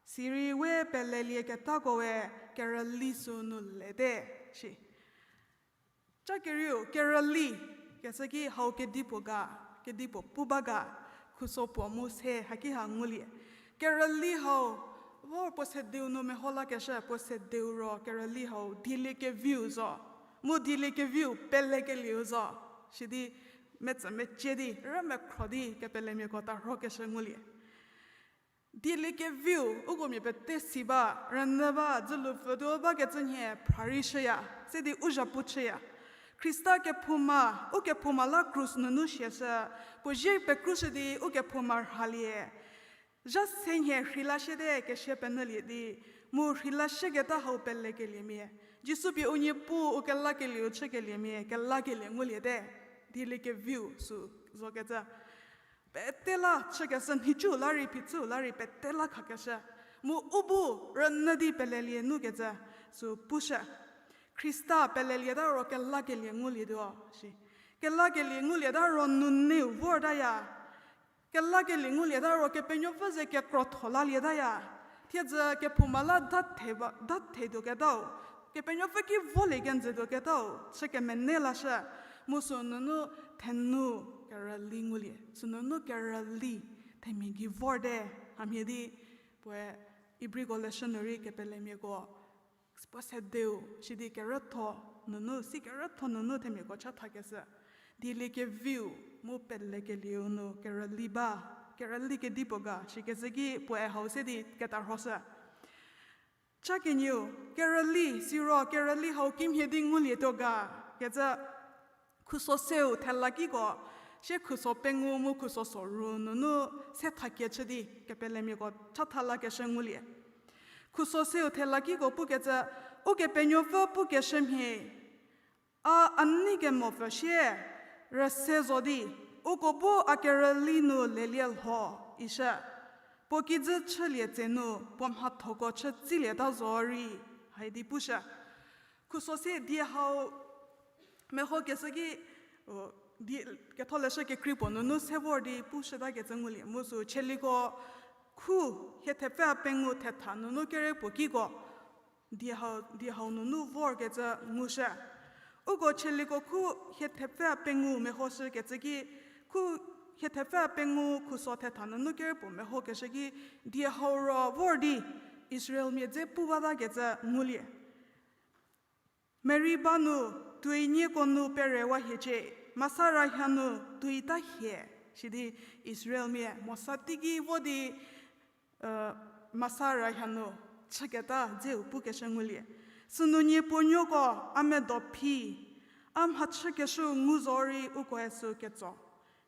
Sirei we pelelieketako we kerüli sü nu lete, shi. Ca kerieu, kerüli, kese ki hau kedipuo ga, kedipuo pu ba ga, khuso puo mu se haki ha ngulie. Kerüli hau, vor puo sedeu nu meho lakeshü, puo sedeu ro kerüli hau dieliekeviu zo. Mu dieliekeviu pelekelieu zo. Sidi metsümecie di, rümekhro di kepelemiako tarhokeshü ngulie. Dieliekeviu, uko mia pete si ba, rünyü ba, dzülu pfütuo bakecü nhie phra rei shüya, sidi u zhapu chüya. Khrista kephouma, u kephouma la krus nunu siashü, puo zie pekrushü di u kephouma rhalie. Zha se nhie rheila shiete kesia penyülie di, mu rheila shieketa hau pelekeliemia. Jisu pie u Niepuu u kelakelieu chükeliemia, kelakelie nguliete. Dieliekeviu sü zokecü. Pete la chükeshü, nhicu la rei, phichüu la rei, pete la khakeshü. Mu u bu rünyü di pelelie nukecü, sü pushü. Khrista pelelieta ro kelakelie ngulietuo shi. Kelakelie ngulieta ro nuneu vortaya. Kelakelie ngulieta ro Kepenuopfü ze kekrotho lalietaya. Thiedzü kephouma la dathe ba, dathetuoketau. Kepenuopfü ki volie kenjütuoketau chü kemene lashü. Mu sünunu thenu kerüli ngulie. Sünunu kerüli themia gei vorte. Hamhie di puoe Ibriko leshü nu rei kepelemiako puo sedeu shidi kerütho nunu, si kerütho nunu themiako chathakeshü. Dieliekeviu mu pelekelieu nu kerüli ba, kerüli kedipuo ga shikecü ki puoe hau se di ketarhoshü. Cha kenieu, kerüli, siro kerüli hau kimhie di ngulietuo ga, kecü khuso seu thela kiko, sie khuso pengou mu khuso soru nunu se thakie chü di kepelemiako chatha lakeshü ngulie. Khuso seu thela kiko pukecü, Ukepenuopfü pukeshü mhie, a a nei kemopfü sie rüse zo di, uko bu a kerüli nu lelie lho, ishü. Puo kijü chülie tse nu puo mhathoko chü tsilieta zo rei, haidi pushü. Khuso se die hau mehokeshü ki, o, die, ketholeshü kekrei puo nunu se vor di pushütakecü ngulie mu sü Tsaliko khu hie thepfü a pengou thetha nunu kere puo kiko, die hau, die hau nunu vorkecü ngushü. Uko Tsaliko khu hie thepfü a pengou mehoshükecü ki, khu hie thepfü a pengou khuso thetha nunu kere puo mehokeshü ki, die hau ro vor di Israelmia dze pu batakecü ngulie. Meriba nu tuoi nieko nu perewa hiecie, Masa rayha nu tuoita hie, sidi Israelmia Mosa teiki vo di, Masa rayha nu chüketa dzeu pukeshü ngulie. Sünu nie puonuoko a medo phi, a mhachükeshü ngu zo rei ukoe sü ketso.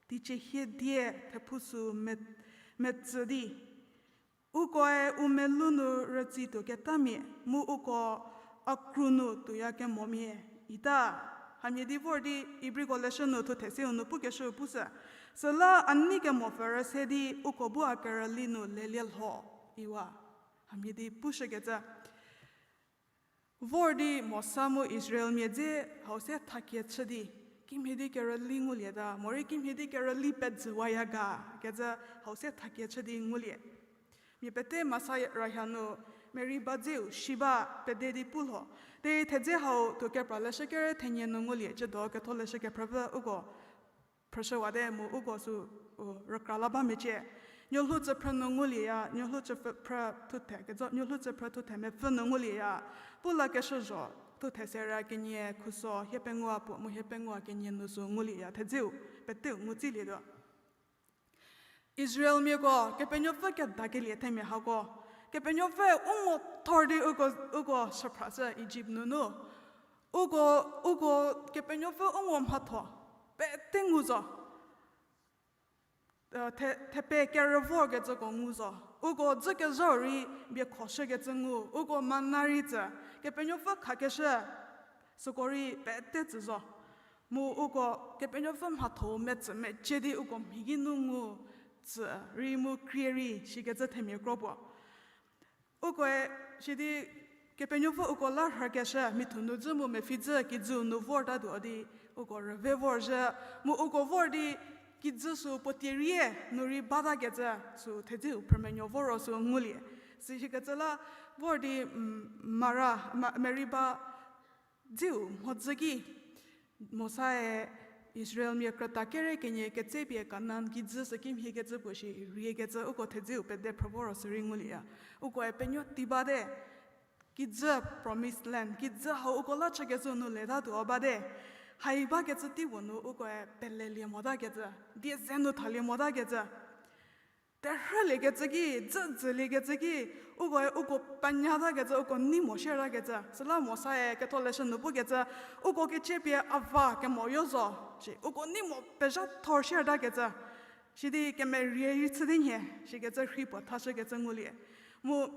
Teicie hie die thephu sü me-, metsü di, ukoe u melou nu rütsituoketamia, mu uko a kru nu tuoyakemomia, ita. Hamhie di vor di Ibriko leshü nu thuthe seu nu pukeshü pusü. Süla a nei kemopfü rüse di uko bu a kerüli nu lelie lho, iwa. Hamhie di pushükecü. Vor di Mosa mu Israelmia dze hau se thakie chü di, kimhie di kerüli ngulieta, morei kimhie di kerüli pejüwaya ga, kecü hau se thakie chü di ngulie. Mia pete Masa rayha nu Meriba dzeu shi ba pede di pu lho. Derei thedze hau tuo kepra leshü kere thenie nu ngulie, ciedo ketholeshü kephrüpfü uko phrüshüwate mu uko sü, u, rükra la ba mecie. Nuolhou tsüphrü nu ngulieya, Nuolhou tsüphrü thuthe, kejo, Nuolhou tsüphrü thuthe mepfü nu ngulieya. Pu lakeshü zho, thuthe sera kenie khuso, hiepengou a puo mu hiepengou a kenie nu sü ngulieya, thedzeu, peteu ngutsilietuo. Israelmiako, Kepenuopfü kedakelie themia hako, Kepenuopfü u ngo thor di uko, uko shüphrashü Ijipt nunu. Uko, uko Kepenuopfü u ngo mhatho, pete ngu zo. E, the-, thepe kerüvorkecüko ngu zo. Uko dzükezhau rei biekhoshükecü ngu, uko manna rei tsü, Kepenuopfü khakeshü, süko rei pete tsü zo. Mu uko Kepenuopfü mhatho metsü mecie di uko mhiki nu ngu tsü rei mu krie rei shikecü themia kro puo. Ukoe, sidi Kepenuopfü uko la rhükeshü, mithu nu dzü mu mepfhi dzü, kijüu nu vortatuo di, uko rüve vorzhü, mu uko vor di, kijü sü puo tie rie, nu rei batakecü, sü thedzeu phrümenuo vor ro sü ngulie. Sishikecü la, vor di, mm, Mara, Ma-, Meriba, dzeu mhodzü ki, Mosae Israelmia krüta kere kenie ketsepie Kanan kijü sü kimhiekecü puo shi riekecü uko thedzeu pede phrü vo ro sü rei ngulieya. Ukoe penuo tei bate, kijü promised land, kijü hau uko la chükecü nu letatuo bate. Hai bakecü tei puo nu ukoe pelelie motakecü, die ze nu thalie motakecü. Terhüliekecü ki, dzüdzüliekecü ki, ukoe uko penyatakecü, uko nei mo shiertakecü. Süla Mosae ketholeshü nu pukecü, uko kechepie a va kemoyo zo, shi uko nei mo pezha thor shiertakecü. Sidi kemerie rei chü di nhie, shikecü rhei puo thashükecü ngulie. Mu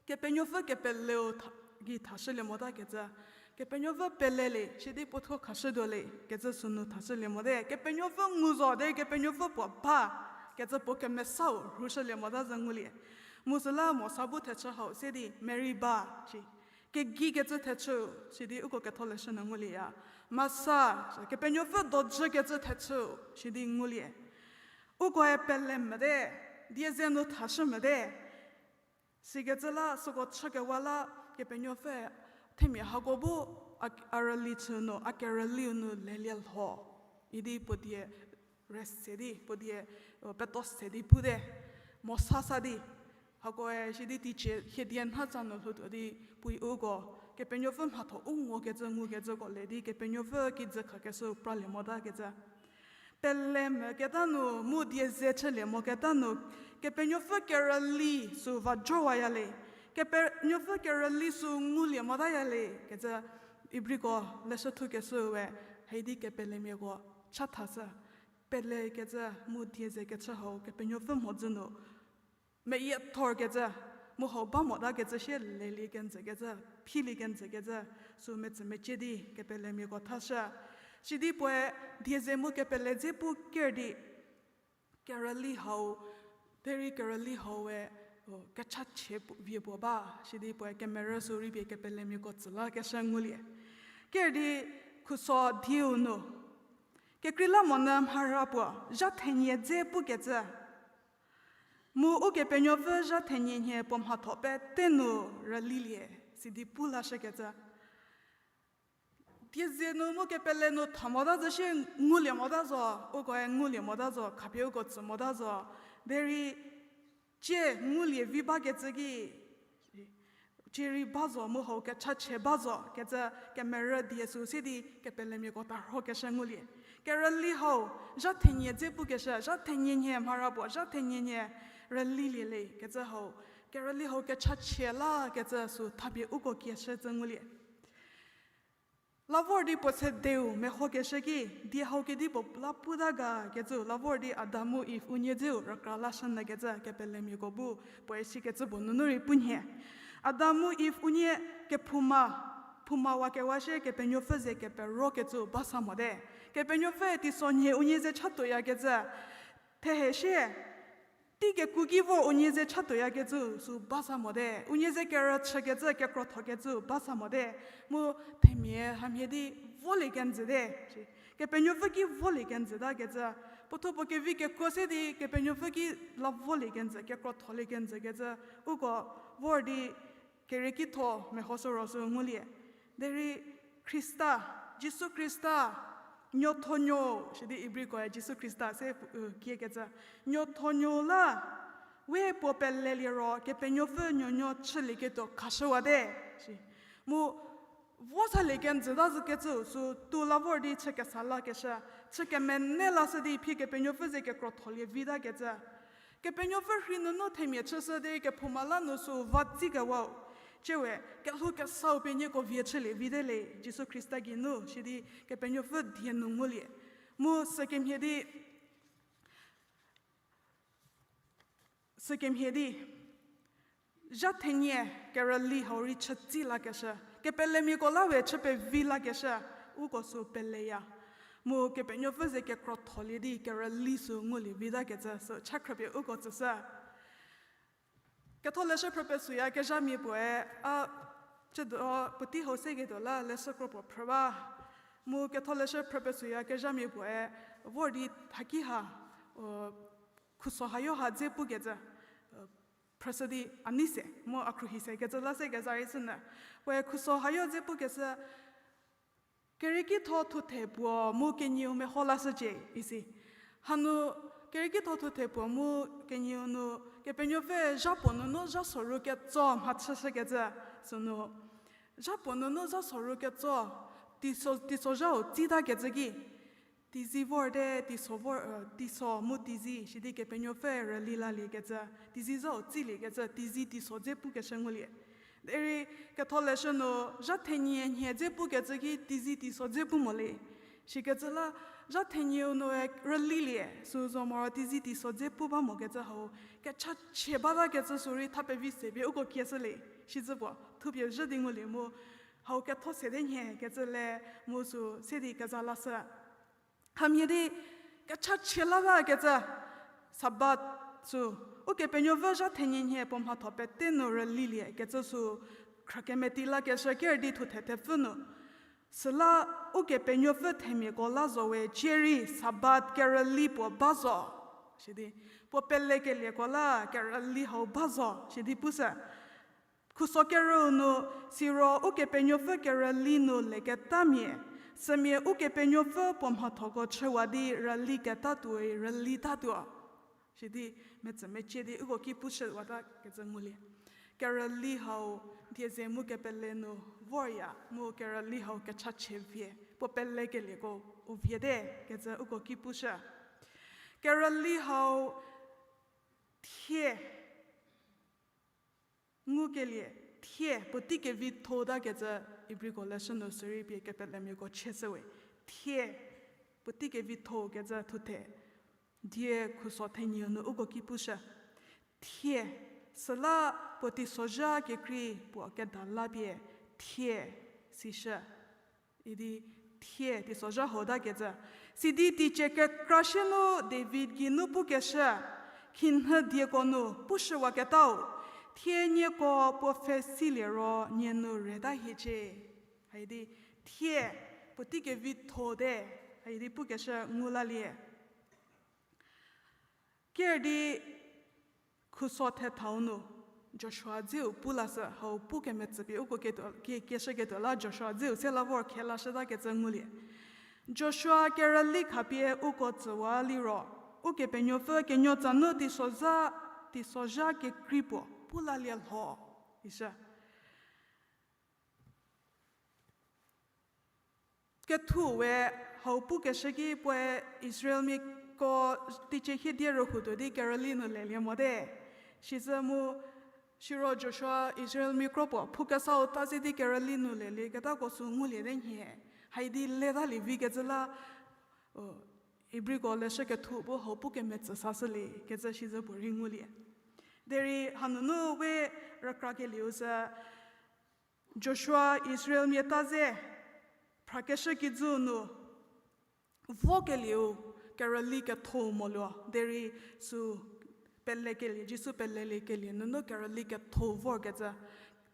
Kepenuopfü kepeleu tha-, gei thashülie motakecü. Kepenuopfü pelelie, sidi puothuo khashütuolie kecü sünu thashülie mote. Kepenuopfü ngu zo derei Kepenuopfü puo ba kecü puo kemesau rhushülie mota zü ngulie. Mu süla Mosa bu thechü hau se di Meriba shi, kegei kecü thechü, sidi uko ketholeshü nu ngulieya. Masa, Kepenuopfü dojü kecü thechü, sidi ngulie. Ukoe pele mote, die ze nu thashü mote. Sikecü la süko chükewa la Kepenuopfü themia hako bu a, a rüli chü nu, a kerüliu nu lelie lho idi puo die rest se di, puo die, uh, peto se di pute, Mosa sa di. Hakoe sidi teicie hiedie nhatsa nu lhoutuo di puo uko Kepenuopfü mhatho u ngokecü ngukecüko le di Kepenuopfü kijü khakeshü pralie motakecü. Pele moketa nu mu die ze chülie moketa nu, Kepenuopfü kerüli sü va jowaya le, Kepenuopfü kerüli sü ngulie motaya le kecü, Ibriko leshü thukeshüe, haidi kepelemiako chathashü, pelekecü mu die ze kechü hau Kepenuopfü mhodzü nu meyiethorkecü, mu hau ba motakecü sie lelie kenjükecü, philie kenjükecü, sü metsü mecie di kepelemiako thashü. Sidi puoe die ze mu kepele dze pu ker di, kerüli hau, derei kerüli hau we, o, kechachie pu-, vie puo ba, sidi puoe kemerü sü rei pie kepelemiako tsü lakeshü ngulie. Ker di khuso dieu nu, kekreilamonyü mhara puo zha thenie dze pukecü, mu Ukepenuopfü zha thenie nhie puo mhatho pete nu rülilie, sidi pu lashükecü. Die ze nu mu kepele nu tha mota zü sie ngulie mota zo, ukoe ngulie mota zo, khapie uko tsü mota zo. Derei cie ngulie vi bakecü ki, cie rei ba zo mu hau kechachie ba zo kecü kemerü die sü se di kepelemiako tarhokeshü ngulie. Kerüli hau, zha thenie dze pukeshü, zha thenie nhie mhara puo, zha thenie nhie rülilie le kecü hau, kerüli hau kechachie lakecü sü thapie uko kieshü cü ngulie. La vor di puo sedeu mehokeshü ki, die hau kedipuo la puta ga kecü, la vor di Adam mu Iv unie dzeu rükra lashünyükecü kepelemiako bu puoe sikecü puo nunu rei punhie. Adam mu Iv unie kephouma, phouma wakewa shie Kepenuopfü ze keperokecü ba sa mote. Kepenuopfüe teisonhie unie ze chatuoyakecü, thehe shie, tei keku ki vor unie ze chatuoyakecü sü ba sa mote. Unie ze kerüchükecü, kekrothokecü ba sa mote. Mu themia hamhie di volie kenjüte. Kepenuopfü ki volie kenjütakecü, puothuo puo kevi kekuo se di Kepenuopfü ki la volie kenjü, kekrotholie kenjükecü, uko vor di keriekitho mehoshü ro sü ngulie. Derei Khrista, Jisu Khrista, nuothonuo, sidi Ibrikoe Jisu Khrista se, u, kiekecü, nuothonuo la, we puo pelelie ro Kepenuopfü nuonuo chülieketuo khashüwate, si. Mu vo salie kenjüta zükecü sü tu la vor di chü kesa lakeshü, chü kemene lashü di phi Kepenuopfü ze kekrotholie vitakecü. Kepenuopfü rhei nunu themia chüshü di kephouma la nu sü va tsikewau. Ciewe, kelhou kesau pie nieko vie chülie vite le, Jisu Khrista geinu, sidi Kepenuopfü die nu ngulie. Mu sükemhie di, sükemhie di, zha thenie kerüli hau rei chütsi lakeshü, kepelemiako la we chü pevi lakeshü, uko sü peleya. Mu Kepenuopfü ze kekrotholie di kerüli sü ngulie vitakecü sü chakhrüpie uko tsüshü. Ketholeshü phrüpie süyakezhamia puoe, a, ciedo puotei hau seketuo la leshü kro puo phrü ba. Mu ketholeshü phrüpie süyakezhamia puoe, vor di thaki ha, o, khuso hayo ha dze pukecü, o, phrüshü di a nei se, mu a khruohi sekecü la sekezha rei sünyü. Puoe khuso hayo dze pukeshü, keriekitho thuthe puo mu kenieu meho lashücie, isi. Hanu keriekitho thuthe puo mu kenieu nu Kepenuopfü zha puo nunu zha soru ketso mhachüshükecü, sünu zha puo nunu zha soru ketso, teiso, teiso zhau tsitakecü ki, teizi vorte, teiso vor, e, teiso mu teizi, sidi Kepenuopfü rüli laliekecü, teizi zhau tsiliekecü, teizi teiso dze pukeshü ngulie. Derei ketholeshü nu zha thenie nhie dze pukecü ki teizi teiso dze pu mo le. Sikecü la zha thenieu nu e rülilie, sü zo moro teizi teiso dze pu ba mokecü hau, kechachie batakecü sü rei tha pevi se pie uko kieshü le, sicü puo thupie zhü di ngulie mu, Hau ketho sede nhie kecü le mu sü se di keza lashü. Hamhie di kechachie la ba kecü, Sabat sü, Ukepenuopfü zha thenie nhie puo mhatho pete nu rülilie kecü sü, khra kemeti lakeshü ker di thuthe thepfü nu. Süla Ukepenuopfü themiako la zo we cierei Sabat kerüli puo ba zo. Sidi, puo pelekelieko la kerüli hau ba zo, sidi pushü. Khuso kerüu nu, siro Ukepenuopfü kerüli nu leketamia, sümia Ukepenuopfü puo mhathoko chüwa di rüli ketatuoi rüli tatuo. Sidi metsümecie di uko ki pushüwata kecü ngulie. Kerüli hau die ze mu kepele nu vorya, mu kerüli hau kechachie vie, puo pelekelieko u viete kecü uko ki pushü. Kerüli hau thie ngukelie, thie puotei kevitho-u ta kecü Ibriko leshü nu sürei pie kepelemiako chieshüwe. Thie puotei kevitho-u kecü thuthe, die khuso thenieu nu uko ki pushü. Thie, süla puo teisozha kekrei puo keda la pie, thie, sishü. Idi thie teisozha hota kecü. Sidi teicie kekra sie nu David geinu pukeshü, khinhie dieko nu pushüwaketau, thie nieko puo pfhe silie ro nie nu reta hiecie. Haidi thie puotei kevitho-u te, haidi pukeshü ngu lalie. Ker di khuso thethau nu Joshua dzeu pu lashü, hau pu kemetsü pie uko ketuo, kie, kieshüketuo la Joshua dzeu se la vor khe lashüta kecü ngulie. Joshua kerüli khapie uko tsüwa liro, Ukepenuopfü kenuotsa nu teisozha, teisozha kekrei puo pu lalie lho, ishü. Kethu we hau pukeshü ki puoe Israelmiako teicie hiedie rühoutuo di kerüli nu lelie mote. Sizü mu siro Joshua Israelmia kro puo phou kesau ta ze di kerüli nu lelieketako sü nguliete nhie. Haidi letalie vi kecü la, Ibriko leshü kethu bu hau pu kemetsü sashülie kecü sizü puorei ngulie. Derei hanunu we rükrakelieu sü, Joshua Israelmia ta ze phrakeshü kijü nu vokelieu kerüli ketho moluo, derei sü pelekelie, Jisu peleliekelie nunu kerüli ketho vorkecü,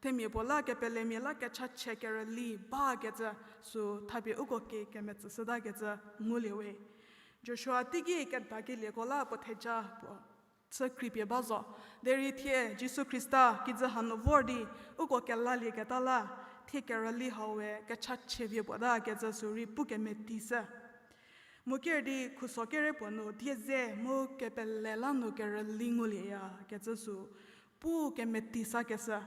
themia puo la kepelemia la kechachie kerüli bakecü, sü thapie uko ki kemetsüshütakecü ngulie we. Joshua teiki kedakelieko la puo theja puo chü kripie ba zo. Derei thie Jisu Khrista kijü hanu vor di uko kelalieketa la, thie kerüli hau we kechachie vie puotakecü sü rei pu kemetishü. Mu ker di khuso kere puo nu die ze mu kepele la nu kerüli ngulieya kecü sü pu kemetisakeshü.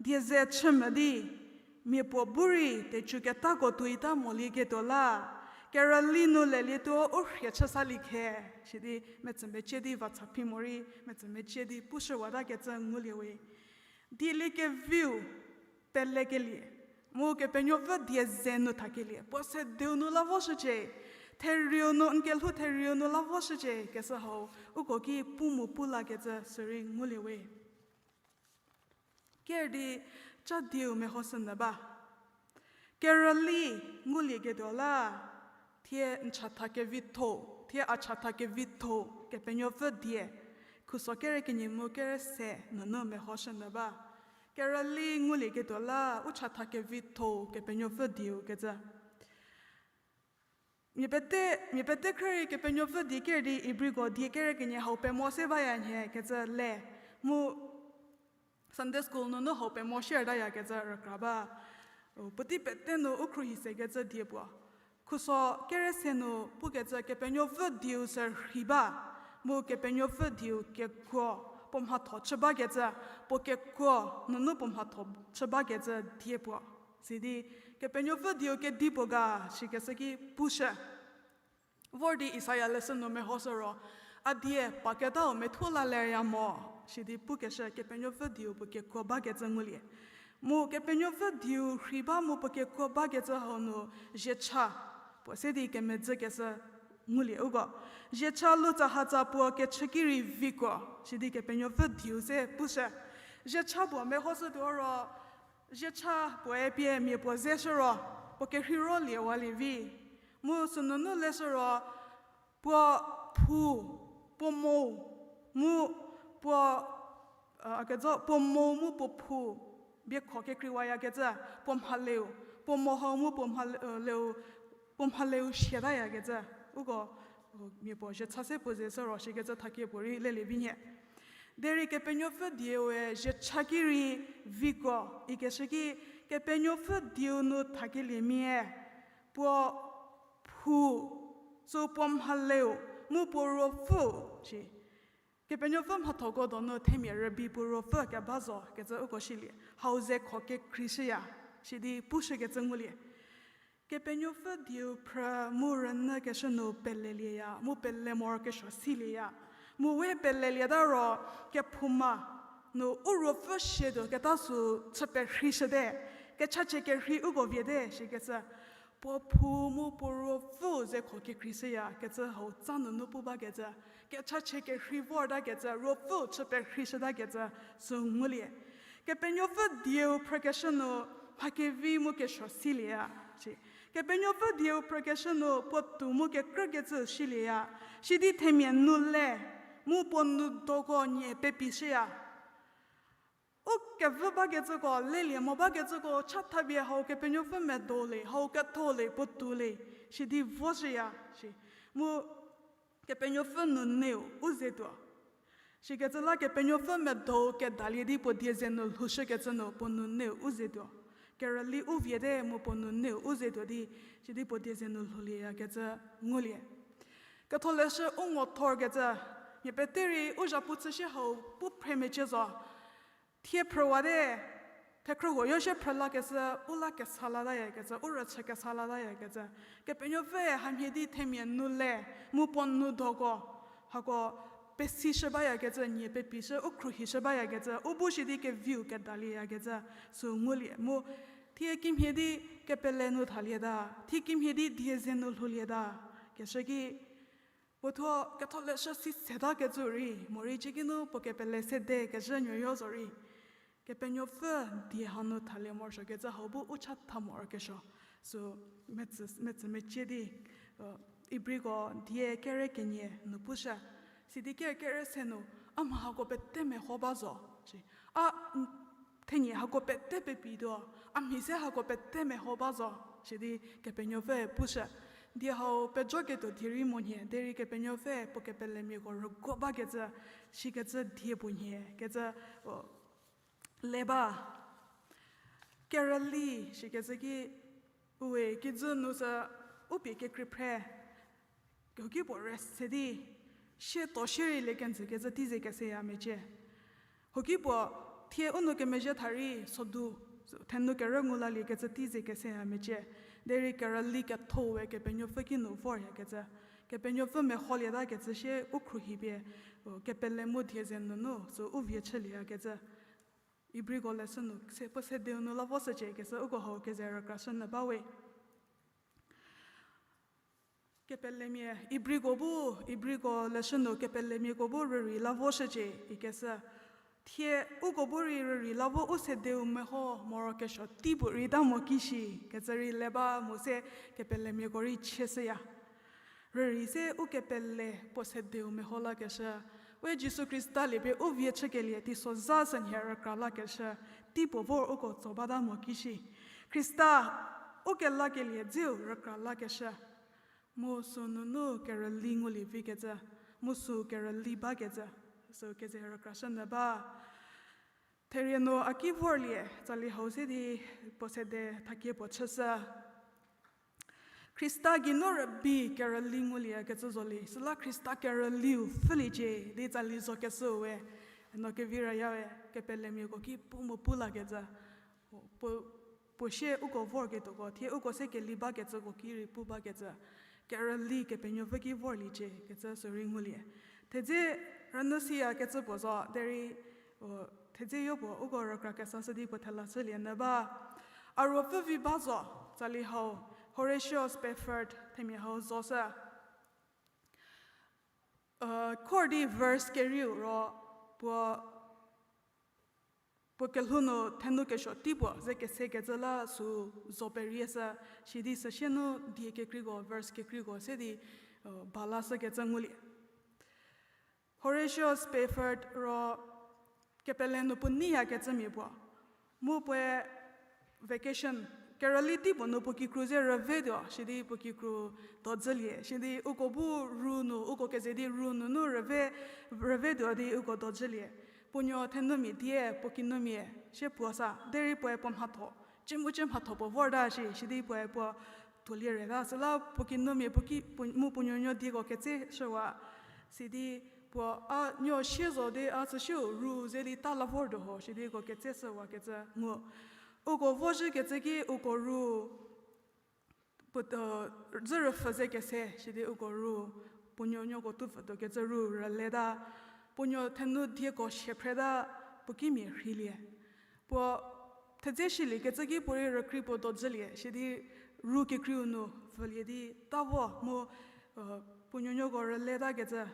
Die ze chü mo di, mia puo bu rei tecüketako tuoita molieketuo la, kerüli nu lelietuo u rhie chü salie khe, sidi metsümecie di vacha phi morei metsümecie di pushüwatakecü ngulie we. Dieliekeviu pelekelie, mu Kepenuopfü die ze nu thakelie, puo sedeu nu la voshücie, therieu nu, n kelhou therieu nu la voshücie keshü hau, uko ki pu mu pu lakecü sürei ngulie we. Ker di cha dieu mehoshünyü ba. Kerüli ngulieketuo la, thie n chatha kevitho, thie a chatha kevitho, Kepenuopfü die, khuso kere kenie mu kere se nunu mehoshünyü ba. Kerüli ngulieketuo la, u chatha kevitho, Kepenuopfü dieu kecü. Mia pete, mia pete khrierei Kepenuopfü die ker di Ibriko die kere kenie hau pemo se baya nhie kecü le. Mu Sunday school nunu hau pemo share tayakecü rükra ba. Puotei pete nu u khruohi sekecü die puo. Khuso kere se nu pukecü Kepenuopfü dieu sü rhei ba. Mu Kepenuopfü dieu kekuo, puo mhatho chü bakecü, puo kekuo nunu puo mhatho chü bakecü die puo. Sidi, Kepenuopfü dieu kedipuo ga, shikeshü ki pushü. Vor di Isaia leshü nu mehoshü ro, a die paketau methuo la lerya mo, sidi pukeshü Kepenuopfü dieu puo kekuo bakecü ngulie. Mu Kepenuopfü dieu rhei ba mu puo kekuo bakecü hau nu zhiecha, puo se di kemedzükeshü ngulie uko. Zhiecha lutsahatsa puo kechü ki rei vikuo, sidi Kepenuopfü dieu se pushü. Zhiecha puo mehoshütuo ro, ziecha puoe pie mia puo zeshü ro, puo kerhei ro liewalie vi. Mu sünunu leshü ro, puo phu, puo mo, mu puo, a kezo, puo mo mu puo phu, biekho kekreiwayakecü, puo mhaleu, puo mo hau mu puo mhale-, leu, puo mhaleu siatayakecü, uko, mia puo ziecha se puo zeshü ro shikecü thakie puorei lelie vi nhie. Derei Kepenuopfü dieue ziecha ki rei viko, ikeshü ki, Kepenuopfü dieu nu thakeliemia, puo phu, sü puo mhaleu, mu puo ruopfü, shi. Kepenuopfü mhathoko donu themia rübei puo ruopfü keba zo kecü uko silie. Hau ze kho kekreishüya, sidi pushükecü ngulie. Kepenuopfü dieu phrü mu rünyükeshü nu pelelieya, mu pele morokesuo silieya. Mu we pelelieta ro kephouma nu u ruopfü sie tuo keta sü chü perheishüte, kechachie kerhei uko viete shikecü. Puo phu mu puo ruopfü ze kho kekreishüya kecü hau tsa nunu pu bakecü, kechachie kerhei vortakecü, ruopfü chü perheishütakecü sü ngulie. Kepenuopfü dieu phrükeshü nu mha kevi mu kesuo silieya, shi. Kepenuopfü dieu phrükeshü nu puotou mu kekrükecü silieya, sidi themia nu le, mu puo nou doko nie pepishüya. U kevü bakecüko, lelie mo bakecüko, chatha pie hau Kepenuopfü medo le, hau ketho le, puotou le, sidi voshüya, shi. Mu Kepenuopfü nuneu u ze tuo. Shikecü la Kepenuopfü medo kedalie di puo die ze nu lhoushükecü nu puo nuneu u ze tuo. Kerüli u viete mu puo nuneu u ze tuo di, sidi puo die ze nu lhoulieyakecü ngulie. Ketholeshü u ngo thorkecü, mia pete rei u zhapu chüshie hau pu phre mecie zo. Thie phrüwate, thekhrühuo yo shie phrü lakeshü, u la kesa latayakecü, u rüchü kesa latayakecü. Kepenuopfüe hamhie di themia nu le, mu puo nou doko, hako pesishü bayakecü, nie pepishü, u khruohishü bayakecü, u bu shi di keviu kedalieyakecü, sü ngulie. Mu thie kimhie di kepele nu thalieta, thie kimhie di die ze nu lhoulieta, keshü ki, puo thuo ketholeshü si setakecü rei, morei ciekinu puo kepele sede kezhü nuoyo zorei, Kepenuopfü die hanu thalie morosuokecü hau bu u chatha morokesuo. Sü metsü, metsü mecie di, Ibriko die kere kenie nu pushü. Sidi kere kere se nu, a mha hako pete meho ba zo, shi. A, n-, thenyi hako pete pepituo, a mhi se hako pete meho ba zo, sidi Kepenuopfüe pushü. Die hau pejoketuo die rei mo nhie, derei Kepenuopfüe puo kepelemiako rüguo bakecü, shikecü die puo nhie, kecü, o, le ba. Kerüli, shikecü ki, uwe, kijü nu sü, u pie kekrei phre, huoki puo rest se di, sie tuo shierei le kenjü kecü tei ze keseya mecie. Huoki puo, thie u nou kemezhie tha rei sodu, thenu kerü ngu laliekecü tei ze keseya mecie. Derei kerüli ketho we Kepenuopfü ki nu voryakecü. Kepenuopfü meholieta kecü sie u khruohi pie, kepele mu die ze nunu, sü u vie chülieyakecü. Ibriko leshü nu, se puo sedeu nu la voshücie kecü uko hau keze rükrashünyü ba we. Kepelemia, Ibriko bu, Ibriko leshü nu kepelemiako bu rürei la voshücie ikeshü. Thie uko bu rei rürei la vo u sedeu meho morokesuo tei puo rei ta mo ki shi, kecü rei le ba mu se kepelemiako rei chieshüya. Rürei se u kepele puo sedeu meho lakeshü, we Jisu Khrista lie pie u vie chükelie teisozha sünhie rükra lakeshü, tei puo vor uko tso bata mo ki shi. Khrista u kelakelie dzeu rükra lakeshü. Mu sünunu kerüli ngulie vikecü, mu sü kerüli bakecü, sü keze rükrashünyü ba. Therie nu a ki vorlie, tsali hau se di puo sede thakie puo chüshü. Khrista geinu rübei kerüli ngulie kecü zo li, süla Khrista kerüliu pfhüliecie di tsali zokeshüu we, no kevi raya we, kepelemiako ki pu mo pu lakecü, puo, puo sie uko vorketuoko, thie uko se keli bakecüko ki rei pu bakecü, kerüli Kepenuopfü ki vorliecie kecü sürei ngulie. Thedze rünyü siya kecü puo zo, derei, o, thedze yopuo uko rükra kesashü di puo thela shülie nyü ba. A ruopfü vi ba zo, tsali hau, Horatio Spafford themia hau zoshü. Khor di verse kerieu ro puo Puo kelhou nu thenou kesuo tei puo ze kesekecü la sü zo perie shü, sidi süsie nu die kekreiko, verse kekreiko se di, uh, ba lashükecü ngulie. Horatio Spafford ro kepele nu puo neiyakecümia puo. Mu puoe vacation, kerüli tei puo nu puo kikru ze rüvetuo, sidi puo kikru dojülie. Sidi uko bu ru nu, uko keze di ru nunu rüve, rüvetuo di uko dojülie. Puo nuo thenumia die, puo kinumia, sie puo sa, derei puoe puo mhatho, ciemucie mhatho puo vorta shi, sidi puoe puo tuolie reta, süla puo kinumia, puo ki, puo, mu puo nuonuo dieko ketseshüwa, sidi puo a nuo sie zo di a tsüsiu ru ze di ta la vortuo ho, sidi uko ketseshüwakecü ngu. Uko vozhükecü ki uko ru puo, dzü rüpfhü ze kese, sidi uko ru, puo nuonuoko tupfütuokecü ru rületa, puo nuo thenou dieko sie phreta, puo kimia rheilie. Puo thedze shiliekecü ki puorei rükrei puo dojülie, sidi ru kekreiu nu pfülie di ta vo mu, puo nuonuoko rületakecü,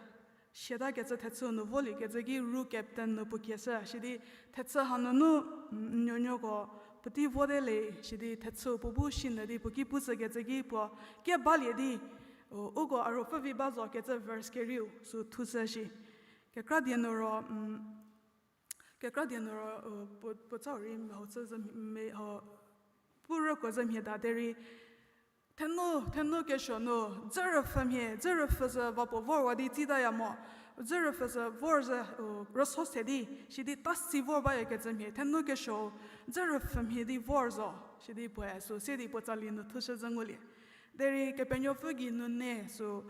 sietakecü thechüu nu voliekecü ki ru captain nu puo kieshü, sidi thechü hanunu, nuonuoko puotei vote le, sidi thechüu puo bu sinyü di puo ki pushükecü ki puo kie balie di, uko a ruopfü vi ba zokecü verse kerieu sü thushü shi. Kekra die nu ro, kekra die nu ro, puo, puo tsau rei mehocü ze mhie, pu rüko ze mhie ta derei, thenou, thenou kesuo nu, dzü rüpfhü mhie, dzü rüpfhü sü va puo vorwa di tsitaya mo, dzü rüpfhü sü vor ze, rüso se di, sidi ta si vor bayakecü mhie, thenou kesuo, dzü rüpfhü mhie di vor zo, sidi puoe sü se di puo tsali nu thushü zü ngulie. Derei Kepenuopfü gei nune sü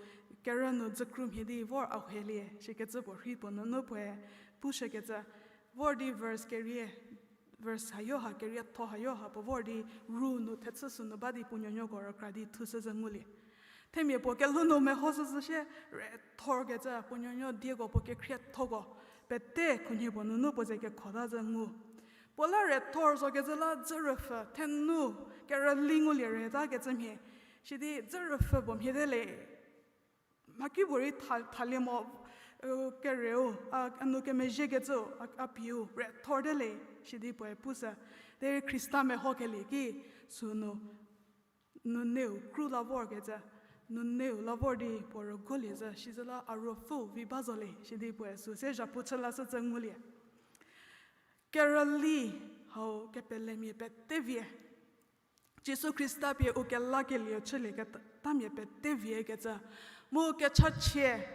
kerü nu dzükru mhie di vor a helie, shikecü puo rhi puo nunu puoe pushükecü, vor di verse kerie, verse hayo ha, kerietho hayo ha puo vor di ru nu thechü sünu ba di puo nuonuoko rükra di thushü zü ngulie. Themia puo kelhou nu mehoshü zü sie rethorkecü puo nuonuo dieko puo kekhriethoko pete khunhie puo nunu puo ze kekhota zü ngu. Puo la rethor zokecü la dzü rüpfhü, thenou, kerüli ngulie retakecü mhie. Sidi dzü rüpfhü puo mhie te le. Mhakipuorei tha, thalie mo, kereu, a, a nu kemezhiekecü, a, a pieu, rethor te le, sidi puoe pushü. Derei Khrista mehokelie ki, sünu, nuneu kru la vorkecü, nuneu la vor di puo rüguolie zü, sizü la a ruopfüu vi ba zo le, sidi puoe sü se zhapu chü lashü zü ngulie. Kerüli hau kepelemia pete vie. Jisu Khrista pie u kelakelieu chülie ketamia pete viekecü. Mu kechachie,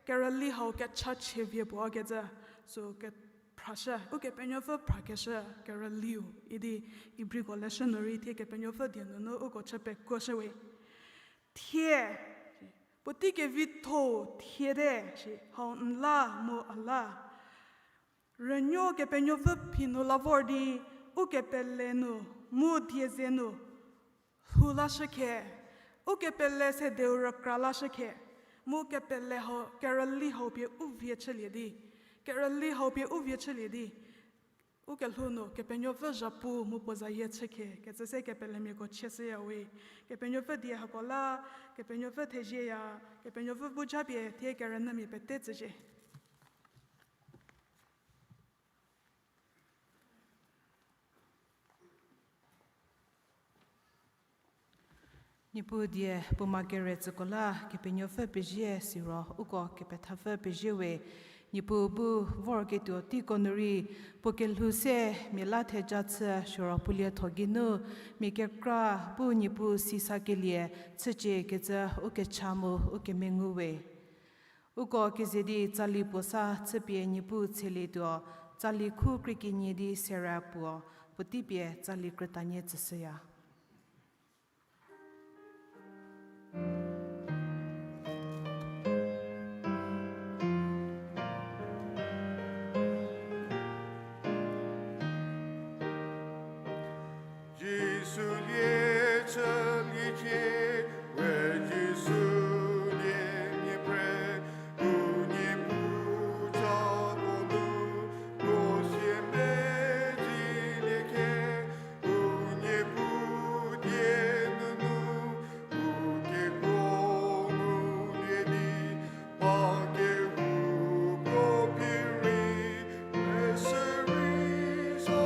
kerüli hau kechachie vie puo kecü. Sü kephrashü, Ukepenuopfü phrakeshü kerüliu idi Ibriko leshü nu rei thie Kepenuopfü die nunu uko chü pekuoshüwe. Thie, puotei kevitho-u thie te, shi hau n la mu a la. Rünuo Kepenuopfü phi nu la vor di, ukepele nu, mu die ze nu, lhou lashükhe, ukepele sedeu rükra lashükhe, mu kepele hau, kerüli hau pie u vie chülie di, kerüli hau pie u vie chülie di, ukelhou nu Kepenuopfü zhapu mu puo zayie chükhe, kecü se kepelemiako chieshüyawe. Kepenuopfü die hako la, Kepenuopfü thezieya, Kepenuopfü bu japie thie kerünyümia pete tsücie. Niepuu die puoma kere tsüko la Kepenuopfü pezie siro uko kepethapfü pezie we. Niepuu bu vorketuo teiko nu rei puo kelhou se mia la theja chü siro puo lietho geinu mia kekra bu Niepuu sisakelie chücie kecü ukecha mu ukemengu we. Uko keze di tsali puo sa chüpie Niepuu tshelietuo, tsali khu krie kenie di sera puo, puotei pie tsali krütanie tsüshüya. Jisu lie chüliecie, we Jisu lie mia pre, u Niepuu cako nu, puo sie medziliecie, u Niepuu die nunu, u kekuo ngulie di, mha kehoupuo pie rei, mese rei za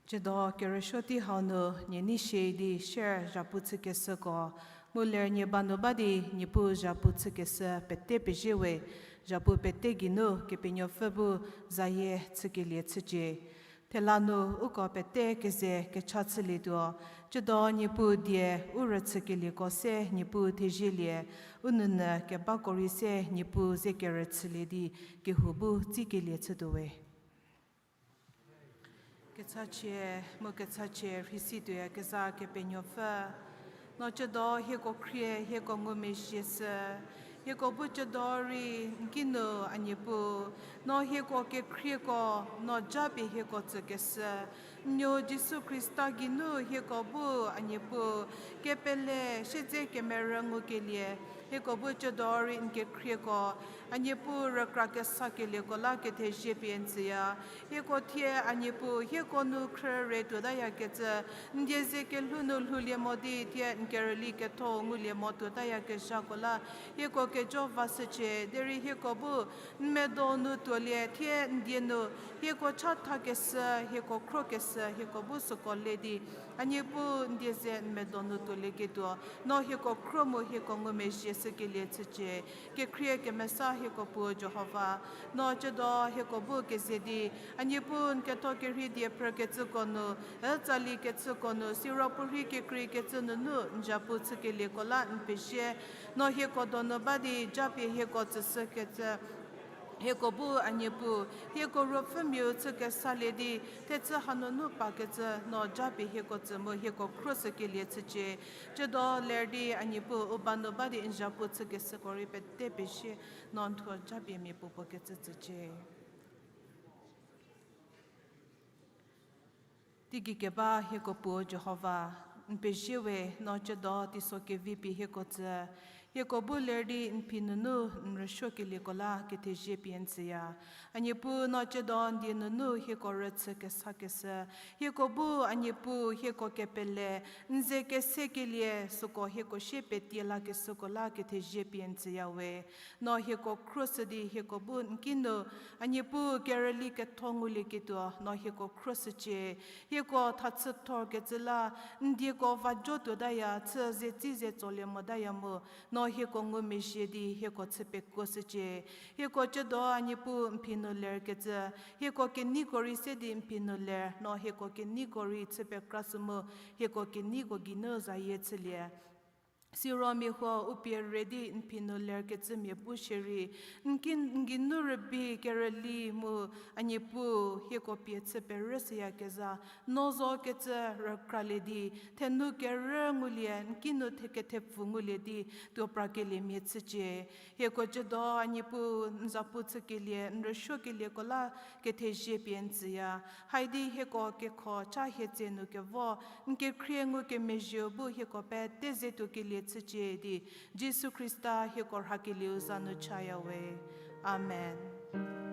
Tsiedo kerüsuo tei hau nu nie nei shie di share zhapu chükeshüko, mu ler nie ba nu ba di Niepuu zhapu chükeshü pete pezie we, zhapu pete geinu Kepenuopfü bu zayie chükelie chücie. Thela nu uko pete keze kecha chülietuo, tsiedo Niepuu die u rüchükelieko se Niepuu thezielie, u nounyü kebako rei se Niepuu ze kerüchülie di kehou bu tsikelie chütuo we. Kechachie, mu kechachie rhei si tuoyakezha Kepenuopfü, no tsiedo hieko khrie hieko ngumezhie shü, hieko bu tsiedo rei n kinu a Niepuu, no hieko kekhrieko, no japie hieko tsükeshü, n nuo Jisu Khrista geinu hieko bu a Niepuu, kepele siedze kemerü ngukelie, hieko bu tsiedo rei n kekhrieko, a Niepuu rükra kesakelieko la kethezie pie n tsüya. Hieko thie a Niepuu hieko nu khrüre tuotayakecü, n die ze kelhou nu lhoulie mo di thie n kerüli ketho ngulie mo tuotayakezhako la, hieko kejo vashücie, derei hieko bu n medo nu tuolie thie n die nu, hieko chathakeshü, hieko khrokeshü, hieko bu süko le di, a Niepuu n die ze n medo nu tuolieketuo, no hieko khro mu hieko ngumezhie shükelie chücie. Kekhrie kemesa hieko Puo Jihova, no tsiedo hieko bu keze di, a Niepuu n ketho kerhei die phrükecüko nu, ütsali kecüko nu, siro puorhei kekreikecü nunu n zhapu chükelieko la n pezie, no hieko donu ba di japie hieko tsüshükecü, hieko bu a Niepuu, hieko ruopfümiau chükesalie di, thechü hanunu pakecü no japie hieko tsü mu hieko khro shükelie chücie. Tsiedo ler di a Niepuu u ba nu ba di n zhapu chükeshüko rei pete pezie, no n thuo japie mia puopuo kecü tsücie. Teigei keba hieko Puo Jihova, n pezie we, no tsiedo teiso kevi pie hieko tsü, hieko bu ler di n phi nunu n rüsuokelieko la kethezie pie n tsüya. A Niepuu, no tsiedo n die nunu hieko rüchü kesakeshü, hieko bu a Niepuu hieko kepele, n ze kesekelie süko hieko sie petie lakeshüko la kethezie pie n tsüya we. No hieko khro shü di hieko bu n kinu, a Niepuu kerüli ketho ngulieketuo no hieko khro shücie. Hieko thachüthorkecü la, n dieko va jo tuotaya chü ze tsi ze tsolie motaya mu, no hieko ngumezhie di hieko chü pekuo shücie. Hieko tsiedo a Niepuu n phi nu lerkecü, hieko keneiko rei se di n phi nu ler, no hieko keneiko rei chü pekra shü mu, hieko keneiko geinu zayie chülie. Siro mia huo u pie re di n phi nu lerkecümia bu shierei, n ki, n geinu rübei kerüli mu a Niepuu hieko pie chü perüshüyakezha, no zokecü rükralie di, thenu kerü ngulie, n kinu the kethepfu ngulie di, tuo prakeliemia chücie. Hieko tsiedo a Niepuu n zapu chükelie, n rüsuokelieko la kethezie pie n tsüya. Haidi hieko kekho cha hie tse nu kevo, n kekhrie ngukemezhieu bu hieko pete ze tuokelie chücie di, Jisu Khrista hieko rhakelieu za nu chaya we. Amen.